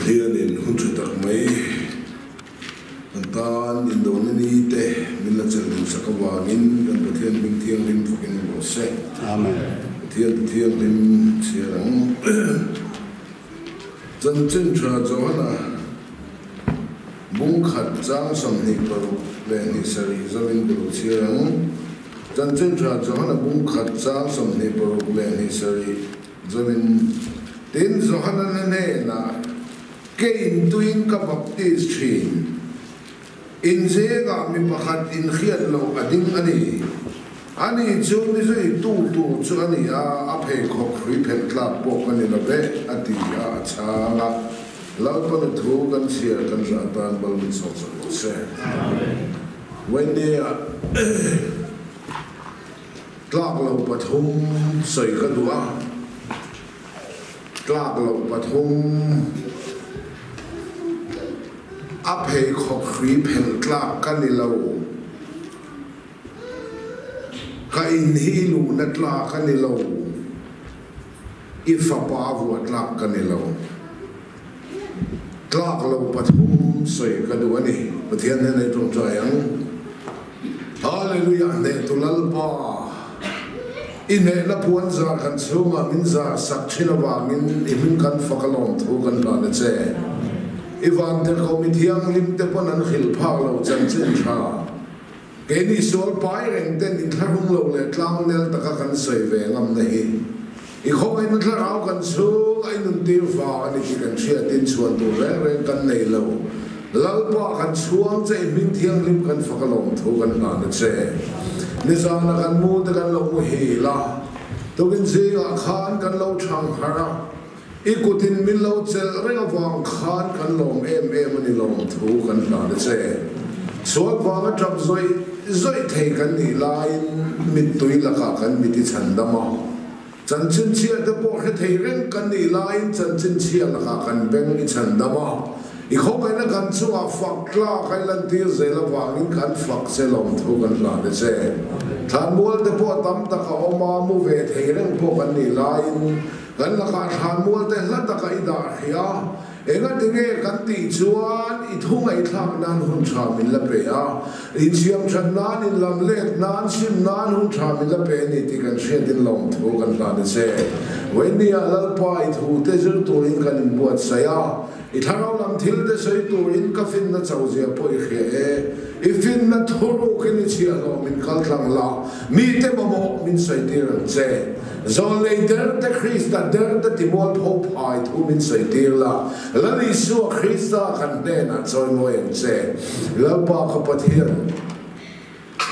Pathianin hun tha tak mai kan tan indona ni te min la chelh dun sak avangin kan Pathian hming thianghlim fakin awm rawh se. Amen. Pathian thianghlim chhiar ang. Chanchin tha Johana bung khat chang 26 zawin ka lo chhiar ang. Chanchin tha Johana bung khat chang 26 zawin tin Johana na hnenah keiin tuin ka baptis thin. In zingah mi pakhat in hriat loh a ding a ni. Ani chu mi zui tu tur chu a ni a, a pheikhawk hrui phelh tlak pawh ka ni lo ve, a ti a, a chhang a. Lalpana thu kan chhiar kan zah tan bal min sawm sak rawh se. Vawinia tlak lo pathum sawi ka duh a, tlak lo pathum a pheikhawk hrui phelh tlak ka ni lo. Ka in hi i luhna tlak a ni lo, i fapa a vuah tlak ka ni lo. Tlak lo pathum sawi ka duh a ni. Pathian hnenah i tawngtai ang. Hallelujah hnehtu Lalpa, i hnehna puan zar kan chhungah min zar sak thin avangin i hming kan fak a lawmthu kan hlan a che. I vantirhkoh mi thianghlim te pawn an hrilh phak lo chanchin tha. Keini sual pai reng ten inthlahrung lo leh tlangnel taka kan sawi ve ngamna hi i khawngaihna thlarau kan chhung a inuntir vang a ni tih kan hriatin chhuan tur reng reng kan nei lo. Lalpa kan chhuang che i hming thianghlim kan fak a lawmthu kan hlan a che. Nizana kan mu te kan lo muhil a, tukin zingah khan kan lo thang harh a, i kutin min lo chelh reng avang khan kan lawm em em a ni lawmthu kan hlan a che. Sual vanga tap zawih zawih thei kan nih laiin mittui lakah kan mit i chhandam a. Chanchin chhia te pawh hre thei reng kan nih laiin chanchin chhia lakah kan beng i chhandam a. I khawngaihna kan chungah fak tlak a i lantir zel avangin kan fak che lawmthu kan hlan a che. Thlanmual te pawh tam tak a awm a, mu ve thei reng pawh kan nih laiin kan lakah thlanmual te hla takah i dah hrih a. Engati nge kan tih chuan i thu ngaihthlak nan hun tha min la pe a, insiam that nan, inlam let nan, sim nan hun tha min la pe a ni tih kan hriatin lawmthu kan hlan a che. Vawinia Lalpa i thu te zir turin kan inbuatsaih a, i thlarau lam thil te sawi turin ka finna chauhzia pawh i hria e. I finna thurukin i chhiahhlawh min kaltlang la, mite mamawh min sawi tir ang che. Zawlnei der te Krista der te timualpho phai thu min sawi tir la, Lal Isua Krista kan hnenah chawimawi ang che. Lalpa ka Pathian,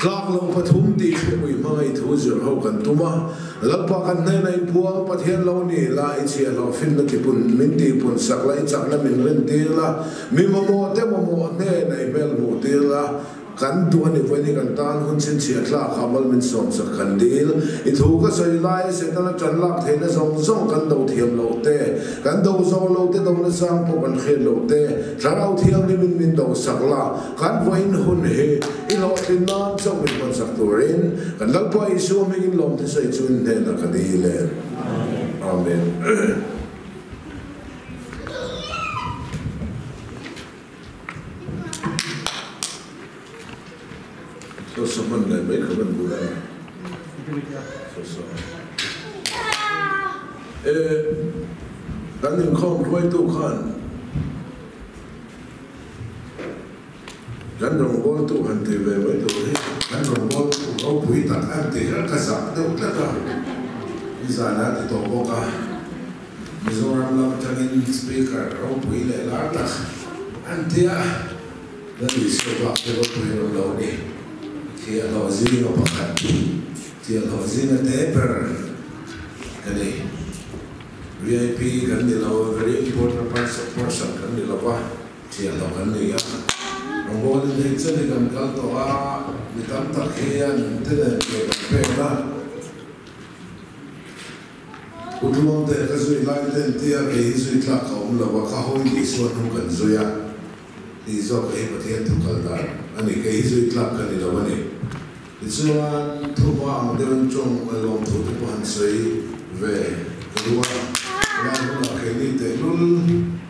tlak lo pathum tih thupui hmangaih thu zir ho kan tum a, Lalpa kan hnenah i puang Pathian lo ni la, i chhiahhlawh finna tipun min tihpun sak la, i chakna min rin tir la, mi mamawh te mamawh hnenah i hmel hmuh tir la, Kan duh a ni vawiin hi kan tan hun chhinchhiah thlak ah mal min sawm sak kan dil. I thu ka sawi lai Satan a tan lak theihna zawng zawng kan do thiam loh te, kan do zo lo te do nasang pawh kan hriat loh te, Thlarau Thianghlim in min do sak la, kan vawiin hun hi i hlawhtlin nan chauh min hman sak turin kan Lalpa Isua hmingin lawmthu sawi chu in hnenah ka dil e. Amen. Saw saw hman leh mai kha kan bul a ni. Saw saw. E, kan inkhawm hruaitu khan kan rawngbawltu han ti ve mai tur hi kan rawngbawltu ropui tak an ti kha ka zak deuh tlat a, nizan a ti tawh bawk a. Mizoram lam atangin Speaker ropui leh lar tak an ti a, Lal Isua bak te ropui an awm lo a ni. Thiahhlawh zinga pakhat, thiahhlawh zinga te ber ka ni. VIP kan ni lo, very important person kan ni lo va, thiahhlawh kan ni a. Rawngbawlin hei chen hi kan kal tawh a, mi tam tak hian te nen ke kan pek a. U Tluangte, ka zui lai ten tia kei hi zui tlak ka awm lo a, ka hawi ni suan hnu kan zui a, tih zawk kei hi Pathian thu kal dan a ni, kei hi zui tlak ka ni lo a ni. Tichuan, thuhma ang deuhin tawng lawmthu te pawh han sawi ve ka duh a, helai hunah keini tehlul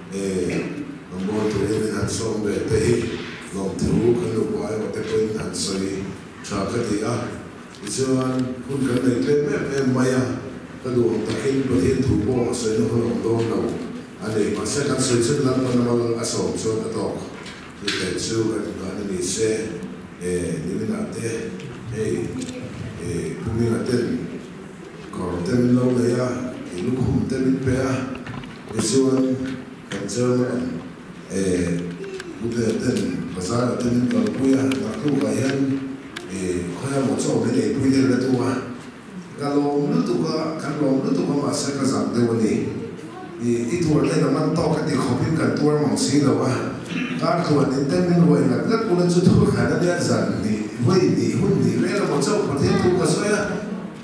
e. han sawm ve te hi lawmthu kan nupa emaw te pawhin han sawi tha ka ti a. Tichuan, hun kan nei tlem em em mai a, ka duh ang takin Pathian thu pawh a sawina hun a awm dawn lo a ni. Mahse, kan sawi chhun Lalpa namal a sawm chuan a tawk. Chuteh chu kan inngahna ni se, e niminah te hei e Pu Minga ten kawr te min lo nei a, i lukhum te min pe a, tichuan kan chairman e Pu Tea ten bazar ah te min kalpui a, naktukah hian e khawi emaw chaw min eipui deuh la tum a, Ka lawm lutuk a, kan lawm lutuk a mahse ka zak deuh a ni. I i tuar ten a man tawk a ti khawpin kan tuar mang si lo a. Kar tluan in ten min ruai ngat ngat ula chu thu khan a nia zan hnih, vawi hnih, hun hnih vel emaw chauh Pathian thu ka sawi a,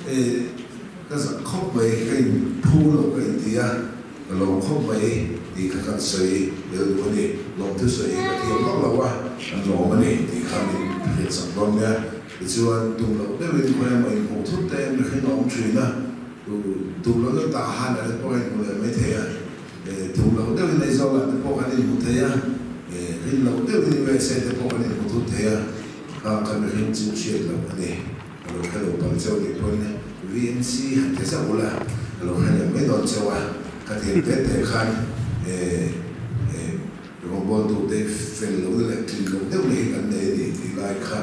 e ka zak khawp mai, ka in phu lo ka inti a, ka lawm khawp mai tih kha kan sawi tel duh a ni. Lawmthu sawi hi ka thiam vak lo a, kan lawm a ni tih kha min hriatsak dawn nia. Tichuan, tum loh deuhin khawi emaw inhmuh thut te mihring a awm thin a, tum loh deuh tah han a te pawh a inhmu leh mai thei a, tum loh deuhin Aizawl ah te pawh kan inhmu thei a, rin loh deuhin USA te pawh kan inhmu thut thei a, khang kha mihring chu hriat loh a ni. Ka lo hre lo palh cheu nih pawn VNC han ti zauh ula ka lo hre leh mai dawn cheu a, ka thil te te khan Rawngbawltute fel lohna leh tlin loh deuh na hi kan nei a ni tih lai kha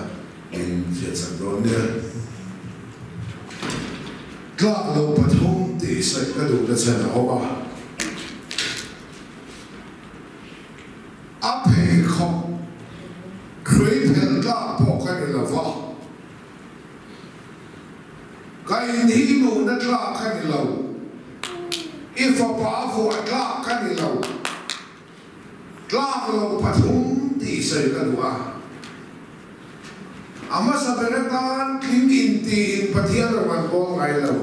min hriatsak dawn nia. Tlak loh pathum tih sawi ka duhna chhan a awm a. A pheikhawk hrui phelh tlak pawh ka ni lo va, ka inhi luhna tlak ka ni lo, i fapa vuah tlak ka ni lo. Tlak lo pathum tih sawi ka duh a. A hmasa ber atan tling intiin Pathian ram an bawl ngai lo.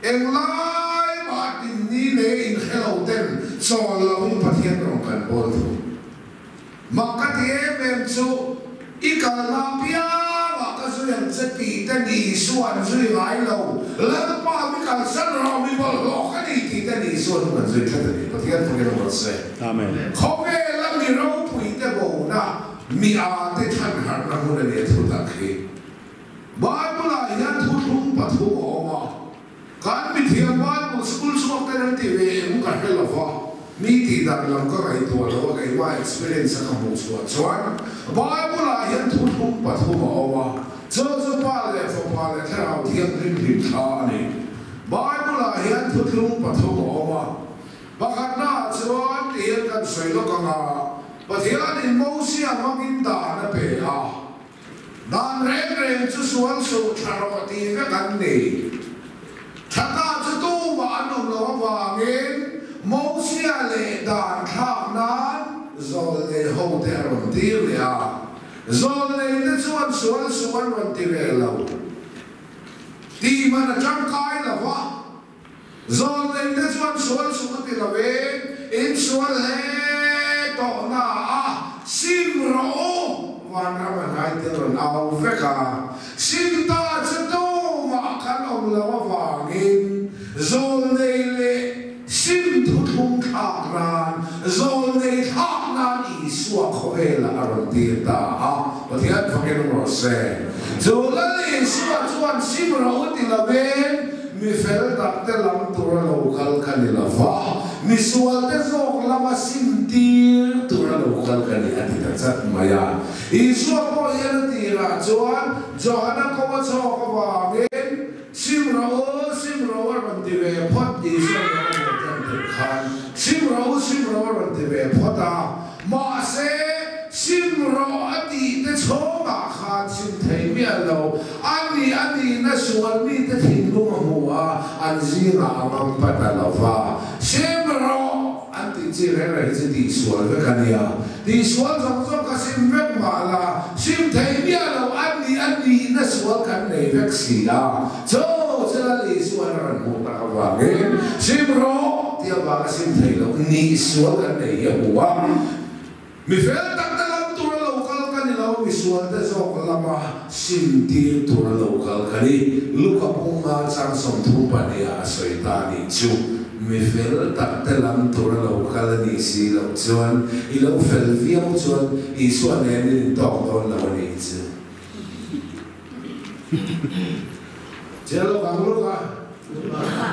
Englai mah tinni leh inhre lo ten chawl loin Pathian ram kan bawl thung. Mak ka ti em em chu i kalna apiangah ka zui ang che tih te ni Isuan zui ngai lo, Lalpa mi kalsan rawh mi bawlhhlawh ka ni tih te ni Isuan hun an zui tlat a ni. Pathian fakin a rawn se. Amen. Khawvela mi ropuite bona mi â te thanharhna hmun a ni a thu tak hi. Bible-ah hian thuthlung pathum a awm a. Kan mithiam Bible school chhuak ten an ti ve em ka hre lo va, mi tih dan lam ka ngaihtuah lo a, keimah experience a ka hmuh chhuah chuan Bible ah hian thuthlung pathum a awm a, chu chu Pa leh Fapa leh Thlarau Thianghlim hlim thla a ni. Bible ah hian thuthlung pathum a awm a, pakhatna ah chuan ti hian kan sawi lawk ang a, Pathianin Mosia hmangin dan a pe a, Dan reng reng chu sual suh tha rawh tih vek an ni. Thata chu tumah an awm loh avangin Mosia leh dan thlak nan zawlnei hote a rawn tir leh a. Zawlneite chuan sual suh an rawn ti ve lo. Tih man a tangkai lo va. Zawlneite chuan sual suh a ti lo in, in sual hle tawh na a, sim rawh u, vanram a hnai te rawn au vek a, sim ta chu tumah kan awm lo avangin zawlnei leh sim thuthlung thlak nan, zawlnei thlak nan Isua khawvelah a rawn tir ta a, Pathian fakin rawh se. Chu Lal Isua chuan sim rawh u ti lo in, Mi fel takte lam tura lo kal ka ni lo va, mi sualte zawk lama sim tir tura lo kal ka ni, a ti ta chat mai a. Isua pawh hian a tirah chuan Johana ko a chhawk avangin, Sim rawh u, sim rawh u a rawn ti ve phawt, Isua rawh a rawn tan tirh khan, Sim rawh u, sim rawh u a rawn ti ve phawt a. Mahse, sim rawh a tih te chhawngah khan sim thei miah lo. A ni, a nihna sual mite thinlung a hmu a, an zingah a ngam pat a lo va. Sim rawh an tih chi reng reng hi chu tihsual vek a nia. Tihsual zawng zawng kha sim vek mah la, sim thei miah lo a ni, a nihna sual kan nei vek si a. Chu chu Lal Isuan a rawn hmuh tak avangin sim rawh tih avanga sim thei loh nih sual kan nei hi a hmu a. Mi fel tak te lam tura lo kal ka ni lo, mi sual te zawk lama sim tir tura lo kal ka ni. Luka pung nga chang 32 ah a sawi ta nih chu. Mi fel tak te lam tura lo kal a nih si loh chuan, i lo fel viau chuan Isua nen in intawk dawn lo a nih chu. Chiah lo ang Luka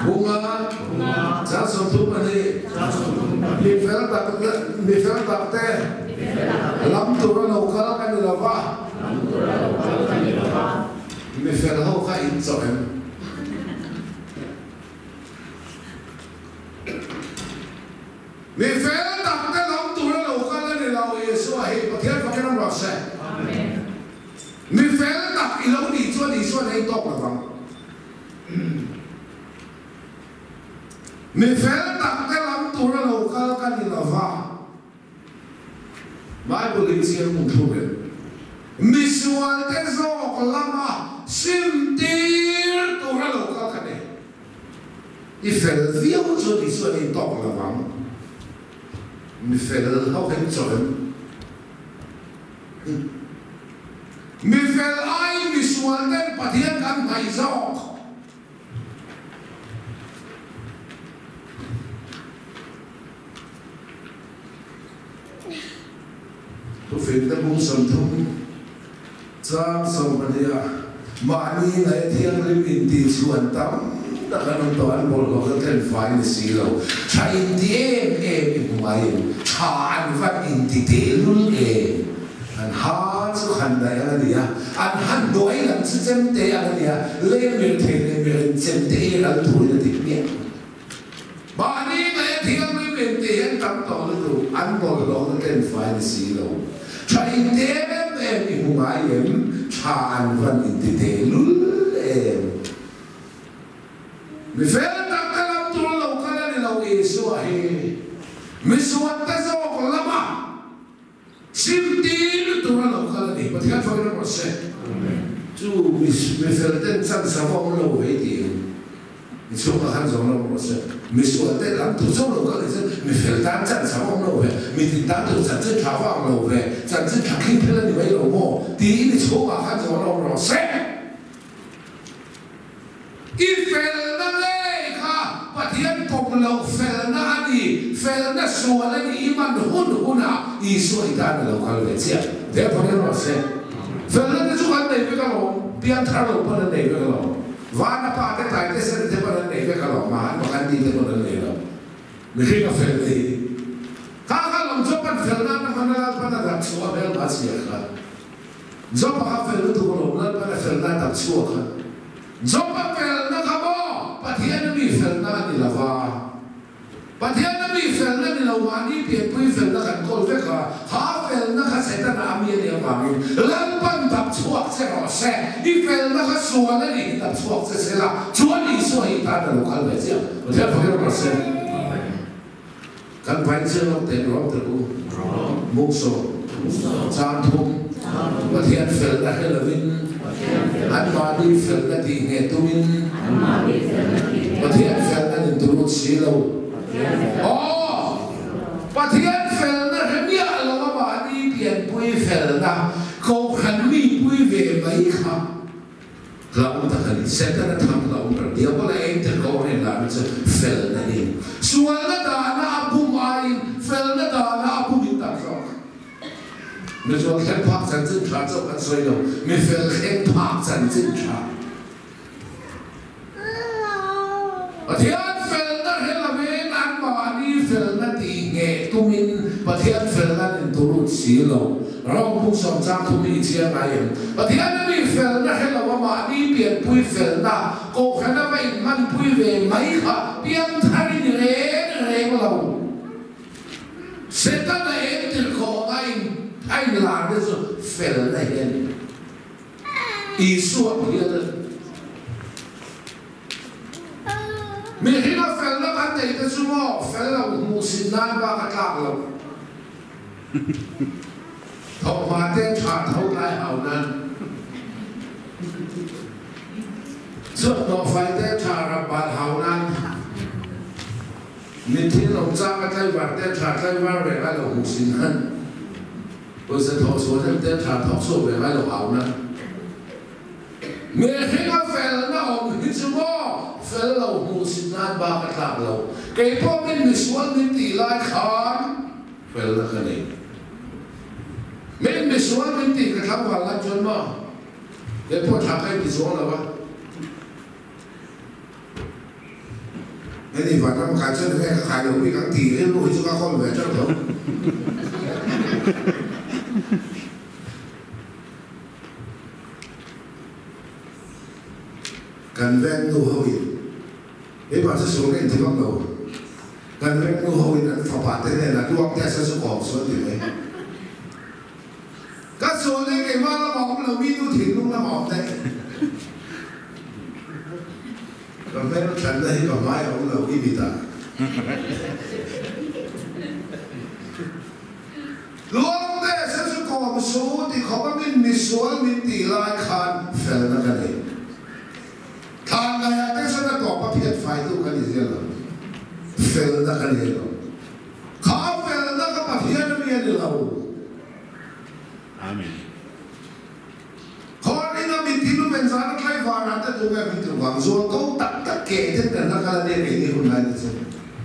bunga chang 32. Mi fel tak mi fel tak te lam tura lo kal ka ni lo va. Mi fel ho kha in chawh em? Mi fel tak te lam tura lo kal a ni lo, Isua hi Pathian fakin awm rawh se. Mi fel tak i lo nih chuan Isua nei tawk lo vang. Mi fel tak te lam tura lo kal ka ni lo va. Bible in chiang hmun thluk em? Misual te zawk lama sim tir tura lo kal ka nei. I fel viau chuan Isua nih tawk lo vang. Mi fel ho hian chawh em? Mi fel aiin misual ten Pathian kan hnaih zawk. Thufingte bung 30 chang 12 ah mahni ngaih thianghlim intih chhuan tam tak an awm tawh, an bawlhhlawh kha tlen fai ni si lo. Tha inti em em i hmu ngai em? Tha an van inti tehlul em? An ha chu han daih ang a ni a, an ha hnuai lam chu chemte ang a ni a, lengmir thei leh mirin chemte hi ral turin a ti hmiah. Mahni ngaih a thianghlim em tih hian tam tawh lutuk, an bawlhhlawhna tlen fai ni si lo. Tha inti em em i hmu ngai em? Tha an van inti tehlul em? Mi fel tak te lam tur lo kal a ni lo Isua hi mi suat te zawk lama Sim tir tur a lo kal a ni. Pathian fakin a rawh se. Chu mi fel ten chance a va awm lo vei tiin mi chhungah khan zawng lo rawh se. Mi sual ten lam tur chauh lo kal ni chuan mi fel tan chance a va awm lo ve, mi tin tan tur chanchin tha va ang lo ve, chanchin tha khing phel a ni mai lo maw tiin mi chhungah khan zawng lo rawh se. I felna ngei kha Pathian pawm loh felna a ni, felna sual a ni, i man hun hunah Isua i tan a lo kal ve chiah. Therefore rawh se, felna te chu kan nei vek alawm, piangthar lo pawn an nei vek alawm, vana pa te tai te sen te pawn an nei vek alawm, Mahatma Gandhi te pawn an nei lo, mihring a fel nei hi. Kha kha lawm chuan pan felna na hman a Lalpan a dak chhuah a hmelma chhia kha. Job-a kha fel lutuk alawm, Lalpan a felna a tak chhuak a. Job-a felna kha maw Pathian a mi felna a ni lo va. Pathian a mi felna ni lo mahni pianpui felna kan kawl vek a, ha felna kha Setana a mi a nih avangin Lalpan dap chhuak che rawh se, i felna kha sual a nih hi dap chhuak che se la, chuan Isua hi i tan a lo kal ve chiang. Pathian fakin rawh se. Kan pain chiang lo teh rawng teh u. Mukso. Chang thum. Pathian felna hre lovin anmahni felna tih ngheh tumin Pathian felna nin turut si lo. Aw! Pathian felna hre miah lo a mahni pianpui felna Kohhran mipui ve mai kha. Hlauh tak a ni. Setana tham hlauh ber. Diabola eng te ko rin lah hi chu felna hi. Sualna dahna a bum aiin felna dahna a bum in tam zawk. Mi sual thleng phak chanchin tha chauh kan sawi lo. Mi fel thleng phak chanchin tha. Pathian felna hre lovin anmahni felna tih ngheh tumin Pathian felna an inturut si lo. Rom buk sawmchang thum hi i chiang ngai em? Pathian a mi felna hre lo a mahni pianpui felna kohhran a va inhmanpui ve mai kha piangthar i ni reng reng lo. Setana entir khawh anga a inlar te chu felna hi a ni. Isua hian a ni. Mihringa felna kan neih te chu maw fel lo hmuh sin nan bak a tlak lo. Thawhhma te tha tho tlai hau nan. Chuan hnawhfai te tha rap bal hau nan. Mitthi an awm chang a tlaivar te tha tlaivar ve ngai lo hmuh sin nan. Pawisa thawh chhuah hnem te tha thawk chhuak ve ngai lo au na. Mihringa felna awm hi chu maw? fel lo hmuhsit nan bak a tlak lo. Kei pawh min misual min tih lai khan felna ka nei. Min misual min tih ka tlangval lai chuan maw kei pawh thla ka inti chuang lo a. Hei ni vanram kai chuan enge ka kai lo bik ang tih rilru hi chu ka kawl ve teuh tho. Kan veng nu ho in keimah chu sual ka inti vak lo, kan veng nu ho in an fapa te hnenah luak te asa chu kawm sual ti mai. Ka sual leh keimah lamah awm lo mi nu thinlung lamah awm daih. Ka hmel thlanna hi ka hmai a awm lo i mitah. Luangte se chu kawm su ti khawp a min misual min tih lai khan felna ka nei. Thlan ngaiah te chuan a tawp a phiat faitu ka ni zel lo. Felna ka nei lo. Kha felna ka Pathian a mi a ni lo. Amen. Khaw ringa mitthi lu men zan a tlai varah te tu nge min tluk ang? Zual ko tak tak ke ten kan la kal a nia keini hun lai te chu.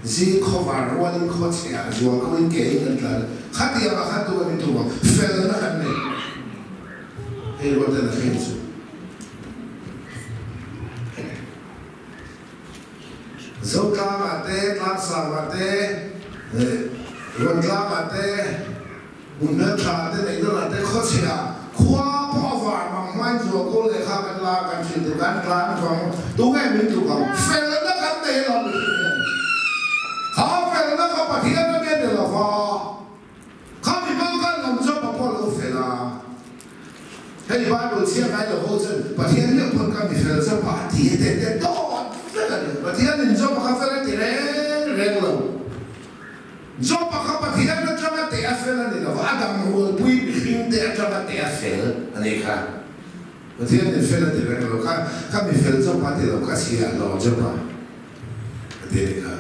Zing khaw var rualin khaw chheh ah zual ko in ke in kan tlan a, khatiang ah khan tu nge min tluk ang? Felna kan nei. Hei rual ten a thleng chu. Zotlangah te, Tlangsangah te, Ruantlangah te, Hmun tha te neih dawrah te khawchhia khua pawh a var mang hmain zual kawl lehkha kan la kan hrilh duh kan tlan vang tunge min tluk ang felna kan nei lo mihring hian kha felna kha Pathian a nia ni lova kha mi hmang kan lawm chuan pa pawh lo fel a hei Bible chhiar ngai lo ho chuan Pathian meuh pawn ka mi fel chuan pa a ti te te dawt vek a ni Pathian in chuan pa kha fel a ti reng reng lo. Job-a kha Pathian atanga teh a fel a ni lo va, a dam rualpui mihringte atanga teh a fel a nih kha. Pathian in fel a ti reng lo kha, ka mi fel Job-a ti lo ka chhiah lo Job-a a ti a nih kha.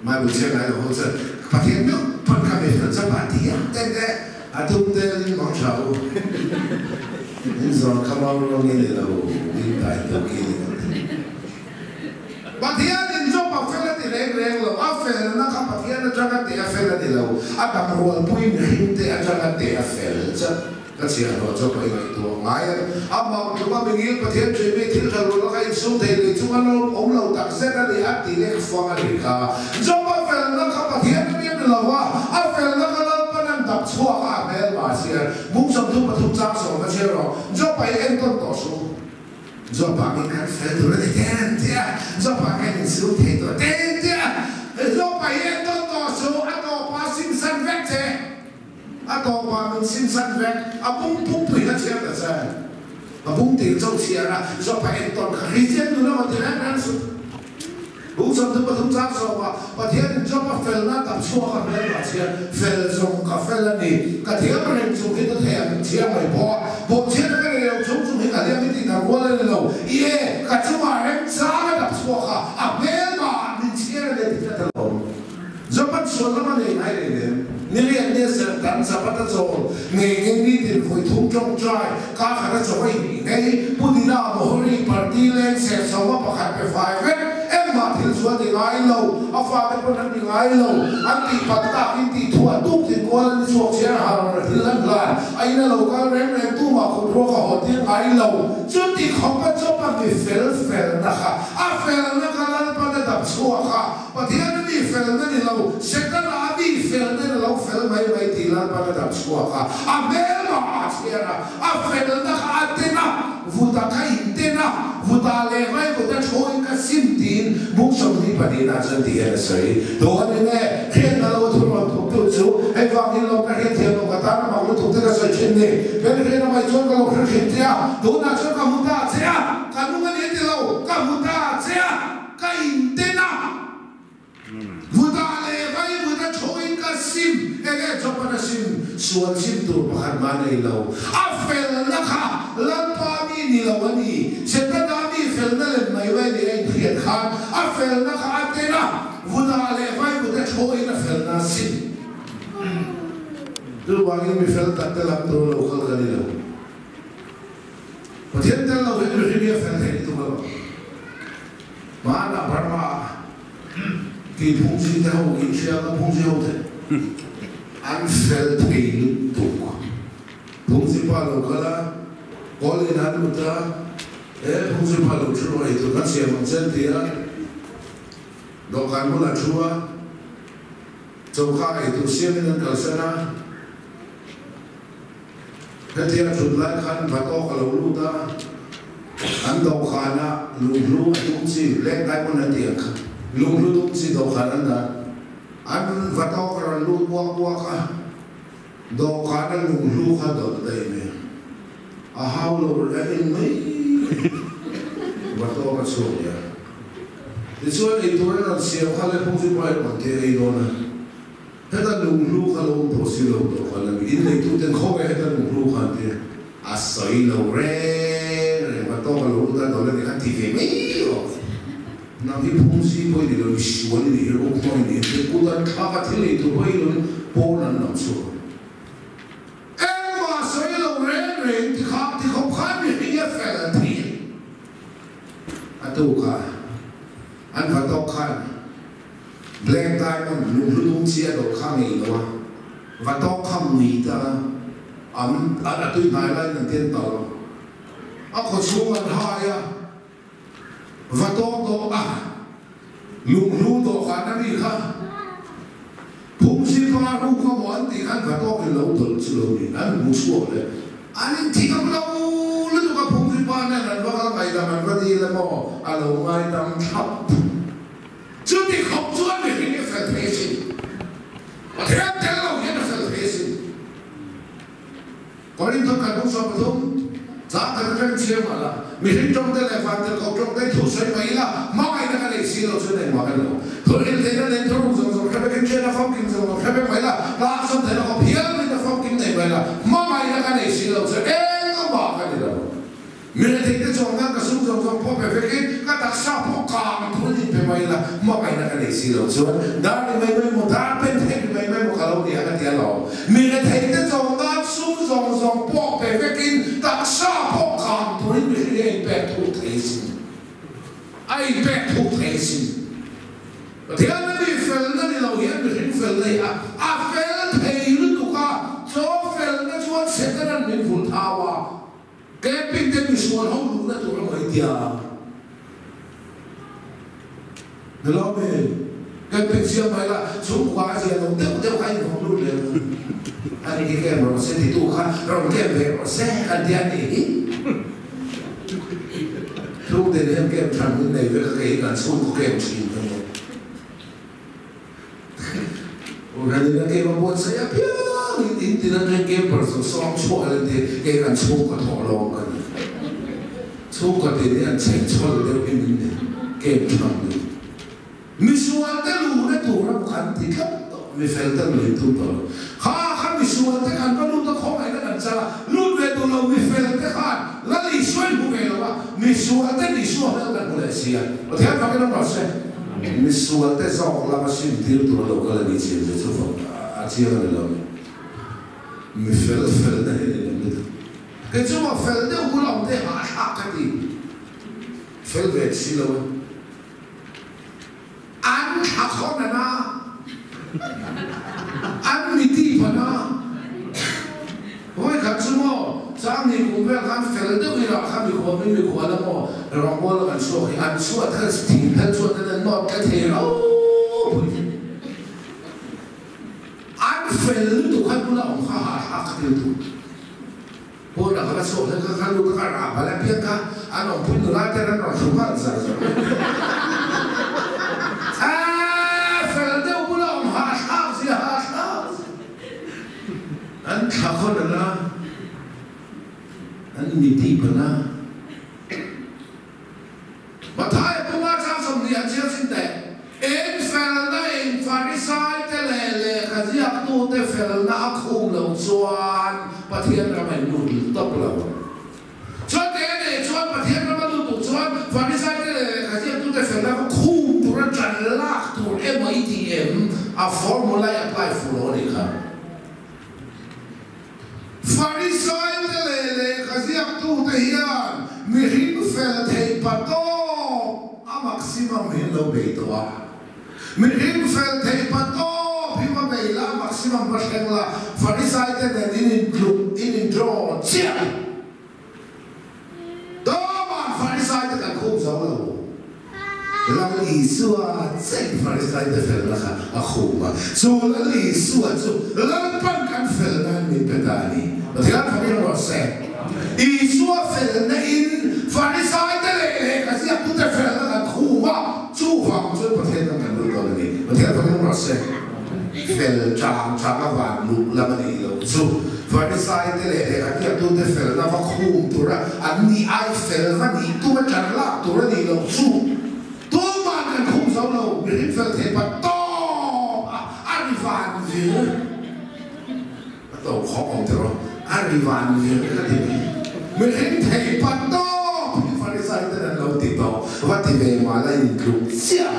Bible chhiar ngai lo ho chuan Pathian meuh pawn ka mi fel Job-a a ti a teh teh a tum tel in mang tha u. In zawn kha mau ruang i ni lo, in tai tuk i ni lo ti. Pathian in Job a fel a ti reng reng lo, a felna kha Pathian atanga teh a fel a ni lo, a dam rualpui mihringte atanga teh a fel chat. Ka chhiahhlawh Job a ingaihtuah ngai a, a mak tluk a mingil Pathian ṭih mi thil ṭha rul a ka insum thei lui chung a lawm awm lo tak zet a ni a ti lek fang a nih kha. Job a felna kha Pathian a biak ni lo a, a felna kha Lalpan an dap chhuak a a hmel mah chhiar. Bung 33 chang sawmna chhiar rawh, Job a i entawn tawh suh. Job-ah min kan fel tur a ni ten che a, Job-ah kan insum thei tawh ten che a, Job-ah hi entawn tawh suh, a tawpah simsan vek che, a tawpah min simsan vek, a pum pumpui kha chhiar ta che, a pum tir chauh chhiar a, Job-ah entawn kha Kristian nun a va ti reng reng suh. Bung 33 chang sawmah Pathianin Job-a felna dap chhuak a hmel mah chhiar fel zawng ka fel a ni. Ka thiam reng chung hi ka thei ang chhiar mai pawh a, bawhchhiatna ka nei lo chung chung hi ka hliam hi tih dan rual a ni lo. I e, ka chungah remchang a dap chhuak a, a hmel mahah min chhiar a ni tih ka tel awm. Job-an sual lam a nei ngai reng em? Nilian nia serh dan Sabbath a chawl ngei ngei nitin vawi thum tawngtai ka khat a chaw a innih ngei Pu Dina Mohori party leng ser chho a pakhat pe fai vek engmah thil chu a ti ngai lo a fate pawn an ti ngai lo an tih palh tak in tih thu a tuk tin kual an ni chhuak chhiar har a thil an hlan a in a lo kal reng reng tumah kut ruak a haw tir ngai lo chuti khawp a chawp a mi fel felna kha a felna kha Lalpan a dap chhuak a. Pathian a mi felna ni lo, Setana a mi felna ni lo fel mai mai tih Lalpan a dam chhuak a, a hmelmah a chhiar a, a felna kha a ten a, vuta kha in ten a, vuta leh mai vuta thuin ka sim tiin bung 22 ah chuan ti hian a sawi. Tu a ni nge? Hriatna lo a thu rawn thawktu chu hei vang in lo ka hriatthiam lo ka tan a mak lutuk te ka sawi thin ni. Ben hriat a mai chuan ka lo hre thin che a, tunah chuan ka hmu ta che a, ka nung a ni a ti lo, ka hmu ta che a. Ka inten a, Vuta leh vai vuta thuin ka sim, eng nge chawpan a sim, sual sim tur pakhat mah nei lo. A felna kha Lalpa mi ni lo a ni, Setana mi felna lem mai mai ni a inhriat khan a felna kha a ten a, Vuta leh vai vuta thuin a felna a sim. Chuvangin mi fel tak te lam tur lo kal ka ni lo. Pathian tel lo hian mihring hi a fel thei lutuk alawm. Hmanah Burma ah tih phungchi te ho inhria ka phungchi ho te an fel thei lutuk. Phungchi pa lo kal a, kawl in an lut a, e phungchi pa lo thu rawh eitur kan siam ang che an ti a, dawhkan bulah thu a, choka eitur siamin an kalsan a. Hetia thut lai khan Vatawk a lo lut a, an dawhkanah lunghlu a tum chi, Black Diamond an tih ang kha, lunghlu tum chi dawhkan an dah. An Vatawk a rawn lut uak uak a, dawhkana lunghlu kha dawlh daih mai a, a hau lo a en mai Vatawk a chhuak leh a. Tichuan eitur an rawn siam kha le phungzui pawh a rawn ti a ei dawn a. Heta lunghlu kha lo awm tawh si lo tawh kha la mi in neituten khawnge heta lunghlu kha an ti a sawi lo reng reng va tawk a lo lut a dawlh a nih kha ti ve mai rawh nang hi phung si pawh i ni lo mi sual i nih hi ruk hmang i nih hi kut an thlak a thil ei tur pawh i lo in pawn an lam chhuak engmah sawi lo reng reng ti kha ti khawp khan mihring hi a fel thei a tuk a an va tawk khan. Black Diamond lunghlu dum chi a dawh kha ngei lo a, va tawk kha mui ta an a tui hnai laiin an ten tal a khaw chhung an hai a, va tawk dawh a lunghlu dawhkan a mi kha phungsi pa ru kha maw an tih khan va tawk in lo dawlh chu lo ni an hmu chhuak leh an inthiam lo lutuk a phungsi pa nen an va kal ngaihdam an va dil emaw a lo ngaidam thlap. Chuti khawp chuan mihring hi fel thei sin. Pathian tel lo hian a fel thei sin. Korinthon kan hung 13, chang khat atangin chhiar mah la, mihring tawngte leh vantirhkoh tawngte thu sawi mai ila, hmangaihna ka nei si lo chuan engmah ka ni lo. Thurhil theihna nen thuruk zawng zawng hre vekin thian a famkim zawng zawng hre vek mai la, tlak sawn theihna khawp hial rin a famkim nei mai la, hmangaihna ka nei si lo chuan engmah ka ni lo. Miretheite chuan nan ka sum zawng zawng pawh pe vekin ka taksa pawh kang thul in pe mai ila, hmangaihna ka nei si lo chuan dar ni mai mai maw, dar pen thei ni mai mai maw ka lo ni ang a ti alawm. Miretheite chuan nan sum zawng zawng pawh pe vekin taksa pawh kang turin mihring hi a inpek thuk thei sin. A inpek thuk thei sin. Pathian a mi felna ni lo hian mihring felna hi a fel thei lutuk a, chaw felna chuan Setanan min vulh thau a, Camping te misual ho luhna tur a mai tia. Ni lo mi? Camping siam mai la, chhungkua a zia lo deuh deuh kha in vawm lut leh ang. A ni khi camp rawh se titu kha rawn camp ve rawh se kan tia ni hi. Tluk den hian camp than min nei vek a kei hi kan chhungkaw camp thin ka ni. Kohhran in a kem a buatsaih apiang in in tin atang camper chu sawm chhuah leh te kei kan chhungkaw thawh lawm ka ni. Chhungkaw tin hi an chhek chhawl deuh hi min kem tham deuh. Misual te luhna tur a kan ti tlat tawh, mifel te lui tum tawh lo. Kha kha misual te kan va lut a khawngaihna kan chal a, lut ve duh lo mifel te khan Lal Isua in hmu ve lo a, misual ten Isua hmel kan hmu leh si a. Pathian fakin awm rawh se. Misual te zawk lama sim tir tur a lo kal a ni chin chu chu fak a chiang a ni lo. Mi fel fel na hi a ni lo lutuk. Kei chu maw fel deuh bula awm te hah thlak ka ti. Fel ve si lo e. An thla khawn a na. An mi tih pha na. Vawikhat chu maw, Changni kum vel khan fel deuh i rah kha mikhuam in mikhual a maw, rawngbawl a kan chhuak hi an chhuat kha thing phel chuan an an nawt ka thei ropui hi. An fel lutuk khan bula awm kha hahthlak ka ti lutuk. Pawn a ka va chhuak hlek kha kha lut a ka rah bal apiang kha an awmpui nula ten an rawn hru nghal zar zar mai. Aaa fel deuh bula awm hahthlak zia hahthlak zia. An thla khawn a na, an mi tip a na. Mathaia punga chang 20 an chhiar chin teh. Eng felna in Farisai te leh lehkha ziaktute felna a khum loh chuan Pathian ram a in lut tawp lo. Chuan te nei chuan Pathian ram a lut tuk chuan Farisai te leh lehkha ziaktute felna kha khum tura ṭan lak tur emaw i ti em? A formula i apply fuh lo a nih kha. Farisaite leh lehkha ziaktute hian mihring fel theih pa tawp a mak maximum hi an lo bei tawh a. Mihring fel theih pa tawp hi va bei la, maximum va thleng la, Farisai te nen in intluk, in in draw chiah. Tawpah Farisai te kan khum zo lo. Lal Isua cheng Farisai te felna kha a khum a, chu Lal Isua chu Lalpan kan fel nan min pe ta a ni. Pathian fakin rawh se. Isua felna in Farisai te leh lehkha ziaktute felna kan khum a, chuvang chuan Pathian kan kan lut dawn a ni. Pathian fakin rawh se. Fel chang chang a van luh lam a nih loh chu. Farisai te leh lehkha ziaktute felna va khum tura an nih ai fel va nih tum a ṭan lak tur a nih loh chu. Tumah kan khum zo lo, mihring fel thei pa tawp a, a ri van vir. A to khawk awm tiraw? A ri van vir ka ti mai. Mihring thei pa tawp hi Farisai ten an lo ti tawh, va ti ve mah la intluk chiah.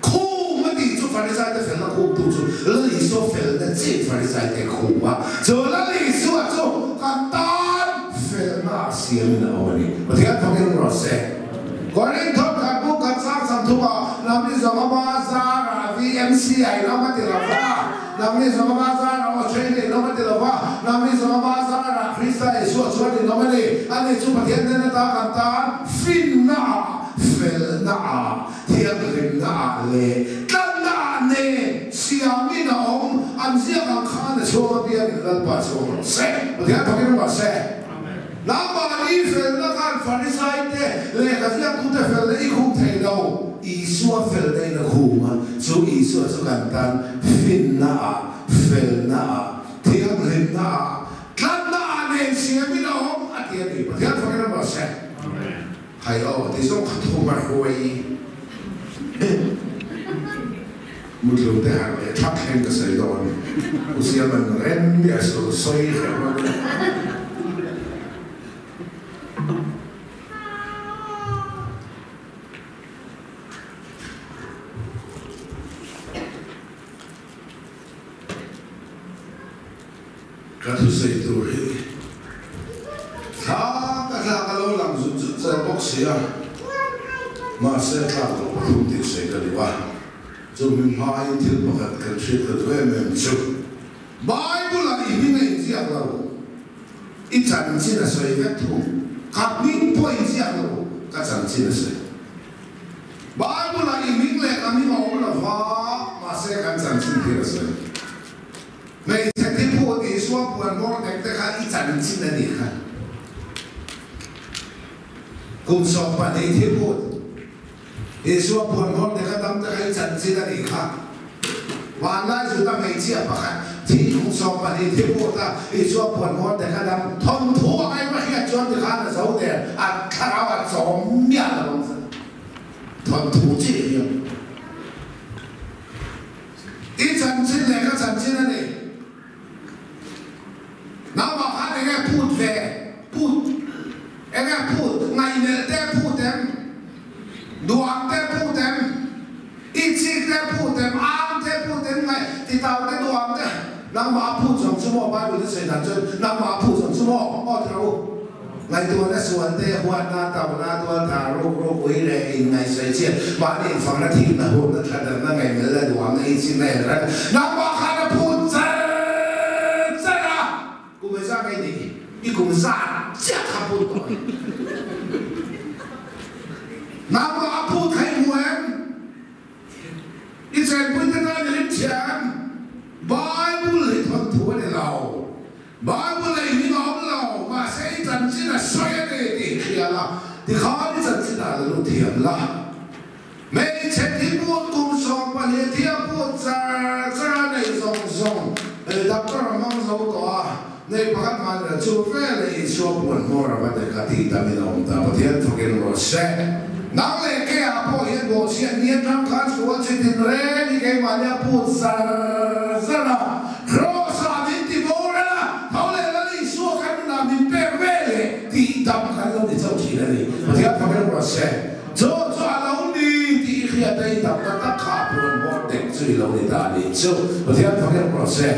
Khum a tih chu Farisaite felna khumtu chu Lal Isua felna chiah Farisaite khum a, chu Lal Isua chu kan tan felna ah siamin a awm a ni. Pathian thawkin rawh se. Korinth khat buk khat sang sam thumah Nangni zawng a bazarah VMC a in awm a ti lo va, Nangni zawng a bazarah Australia in awm a ti lo va, Nangni zawng a bazarah Krista Isua chuan in awm a ni. Ani chu Pathian hnen ata kan tan finna ah, felna ah, Thianghlimna ah leh tlanna ah nen siamin a awm, an ziak ang khan a chhuang apiangin Lalpa chu awm rawh se. Pathian thakin rawh se. Nangmahni felna khan Farisaite lehkha ziaktute felna i khum thei lo, Isua felna in a khum a, chu Isua chu kan tan finna ah, felna ah, thianghlimna ah, tlanna ah nen siamin a awm a ti a ni. Pathian thakin rawh se. Hai aw ti zawng kha thum a hruai mutlu te harh leh thak thleng ka sawi dawn u Siaman rem mi a sawi sawi hreh rual in Ka thusawi tur hi thla ka tlak a lo lang zut zut zel bawk si a, mahse tlak loh pathum tih sawi ka duh a, chu mi hmain thil pakhat kan hriat ka duh em em chu Bible-ah i hming a inziak lo, i chanchin a sawi vek thung, ka hming pawh inziak lo, ka chanchin a sawi. Bible-ah i hming leh ka hming a awm lo va, mahse kan chanchin thil a sawi. Hmeichhe thi phut Isua puan bawr dek te kha i chanchin a nih kha. Kum 12 thi phut Isua puan bawr dek a dam te kha i chanchin a nih kha. Vanlai Juda hmeichhia pakhat thi kum 12 thi phut a Isua puan bawr dek a dam thawnthu a ngaihma hriat chuan ti khan a zo der a thlarau a chawm miah lo ang zet. Thawnthu chiah hian. I chanchin leh ka chanchin a ni. Naupang khan enge phut ve? Phut enge phut? Ngaihmelh te phut em? Duang te phut em? Itchik te phut em? Ang te phut em? Ngaih titau te duang te nangmah a phut zawng chu maw? Bible te sawi dan chuan nangmah a phut zawng chu maw? Aw ti rawh u. Ngaihtuahna sual te, huatna, tauhna, tualthah, ruk ruk, ui leh inngaihsawi chiat, mahni infakna, thikna, hurna, thladarna, ngaihmelna, duhamna, inchhirna, inrem, nangmah khan a phut char char a, kum engzah nge nih? I kum zat chiah kha phut tawh e. Nangmah a phut kha i hmu em? I chenpuite tan i rim chhia em? Bible hi thawnthu a ni lo. Bible ei hming a awm lo, mahse i chanchin a sawi a ni tih hi hria la, tikhan i chanchin ah la lut thiam la. Hmeichhe thi put kum 12 thi a put char char a nei zawng zawng doctor a hmang zo tawh a, nei pakhat hman rel chu veleh Isua puan hmawr a va dek a tih tam in a awm ta, Pathian thawkin rawh se. Nang leh ke ah pawh hian bawhchhiat ni atang khan sual chi tin reng hi keimahni a put zar zar a, Cross-ah min ti boral a, tho leh Lal Isua kan nunah min pek ve leh tih dam kan lo ni chauh thin a ni. Pathian thawkin rawh se. Chu chu a lo ni tih i hriat a, i damna tak kha a puan bawr tek chu i lo ni ta a nih chu. Pathian thawkin rawh se.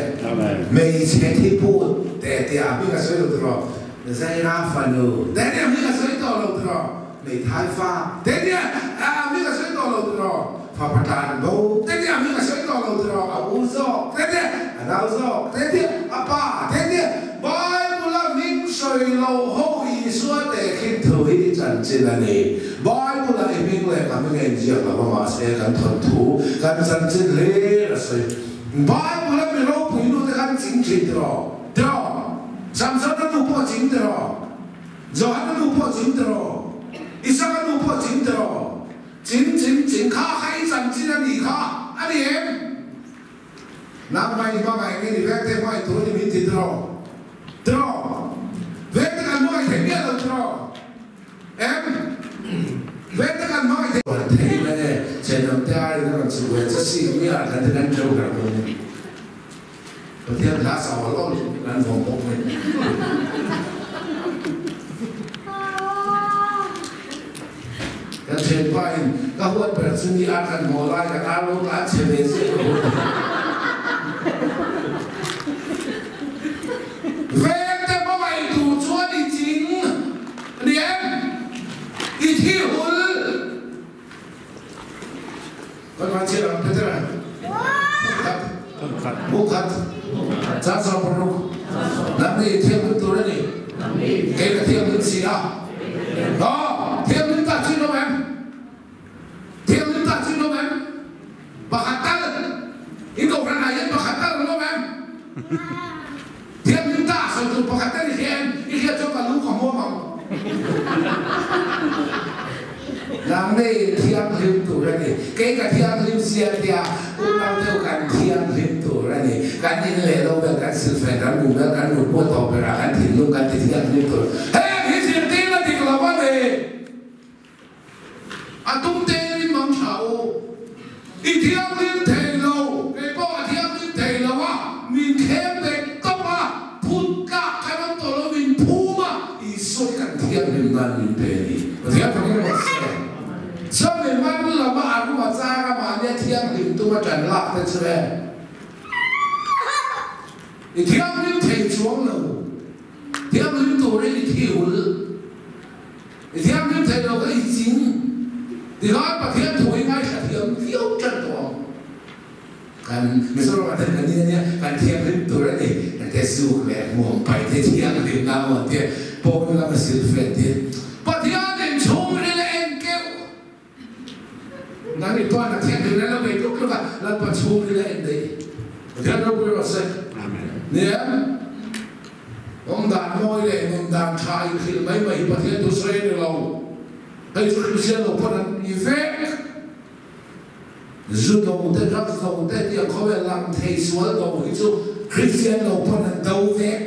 Hmeichhe thi put teh tih ah hming a sawi lo tiraw? Zaira fanu teh tih ah hming a sawi tawh lo tiraw? Hmeithai fa te nia a hming a sawi tawh lo tiraw? Fapa tlan bo te nia a hming a sawi tawh lo tiraw? A u zawk te nia a nau zawk te nia a pa te nia Bible a hming sawi lo ho Isua tehkhin thu hi chanchin a ni. Bible a i hming leh ka hming a inziak lo va mahse kan thawnthu kan chanchin hlir a sawi. Bible a mi ropui nu te khan ching thin tiraw? Tiraw? Samsona nu pawh a ching tiraw? Johana nu pawh ching tiraw? Isaka nu pawh ching tiraw? Ching ching ching kha kha i chanchin a nih kha a ni em? Nangmah i hmangaih nge ni vek te hmangaih tur a ni min ti tiraw? Tiraw? Vek te kan hmangaih thei miah lo tiraw? Em? Vek te kan hmangaih thei Kan thei na e, chhenawm te aiin a rawn chhuk ve che si miah kan ti kan teuh her dawn a ni. Pathian hla sa awl awl in kan vawm bawk mai. Kan thianpa in ka huat ber chu ni a kan haw lai kan ar lo tlan chhe ve ziah ka huat ber. Veng te hmangaih tur chuan i ching ni em? I thi hul. Kan hmai chiah ang Peter Phukhat Phukhat Caan 16 Nang nih thianghlim tur a ni Kei ka thianghlim si a Aw thianghlim ta chin awm em Thianghlim ta chin awm em Pakhat tal In kohhran ah hian pakhat tal an awm em Thianghlim ta sawi tur pakhat tal i hria em I hriat chuan ka lu ka hmuam ang. Nang nei thianghlim tur a ni. Kei ka thianghlim sia tia unau deuh kan thianghlim tur a ni. Kan in leh lo vel, kan silfen, kan bu vel, kan mut mual tawp berah kan thinlung kan ti thianghlim tur. Heng hi zirtir a dik lo a ni. A tum tein mang tha u. I thianghlim thei lo, kei pawh a thianghlim thei lo a, min thlem bet tawp a, phut tlak khan awm tawh lo, min phum a, Isua hi kan thianghlim nan min pe a ni. Pathian fak in rawh se. Chumi man lama a ruma chang a mahnia thianghlim tuma ṭan lak te chu e. I thianghlim thei chuang lo, thianghlim turin i thi ul. I thianghlim thei lo ka i ching tikah Pathian thu hi ngaithla thiam viau tan tawh ang. Kan Mizoram ah ten kan in ania kan thianghlim tur a ni kan te zuk leh hmuam pai te thianghlim na maw tia pawn lam a sil fen te Pathian in chhungril a en keuh nang i pawn a thianghlim na lo bei tluk tluk a Lalpa chhungril a en daih Pathian ropui rawh se. Ni em? Awm dan mawi leh nun dan tha inhrilh mai mai hi Pathian thu sawi a ni lo. Hei chu Kristian lo pawn an ni vek. Zu do te, drugs do te tih ang khawvel lang thei sual do hi chu Kristian lo pawn an do vek.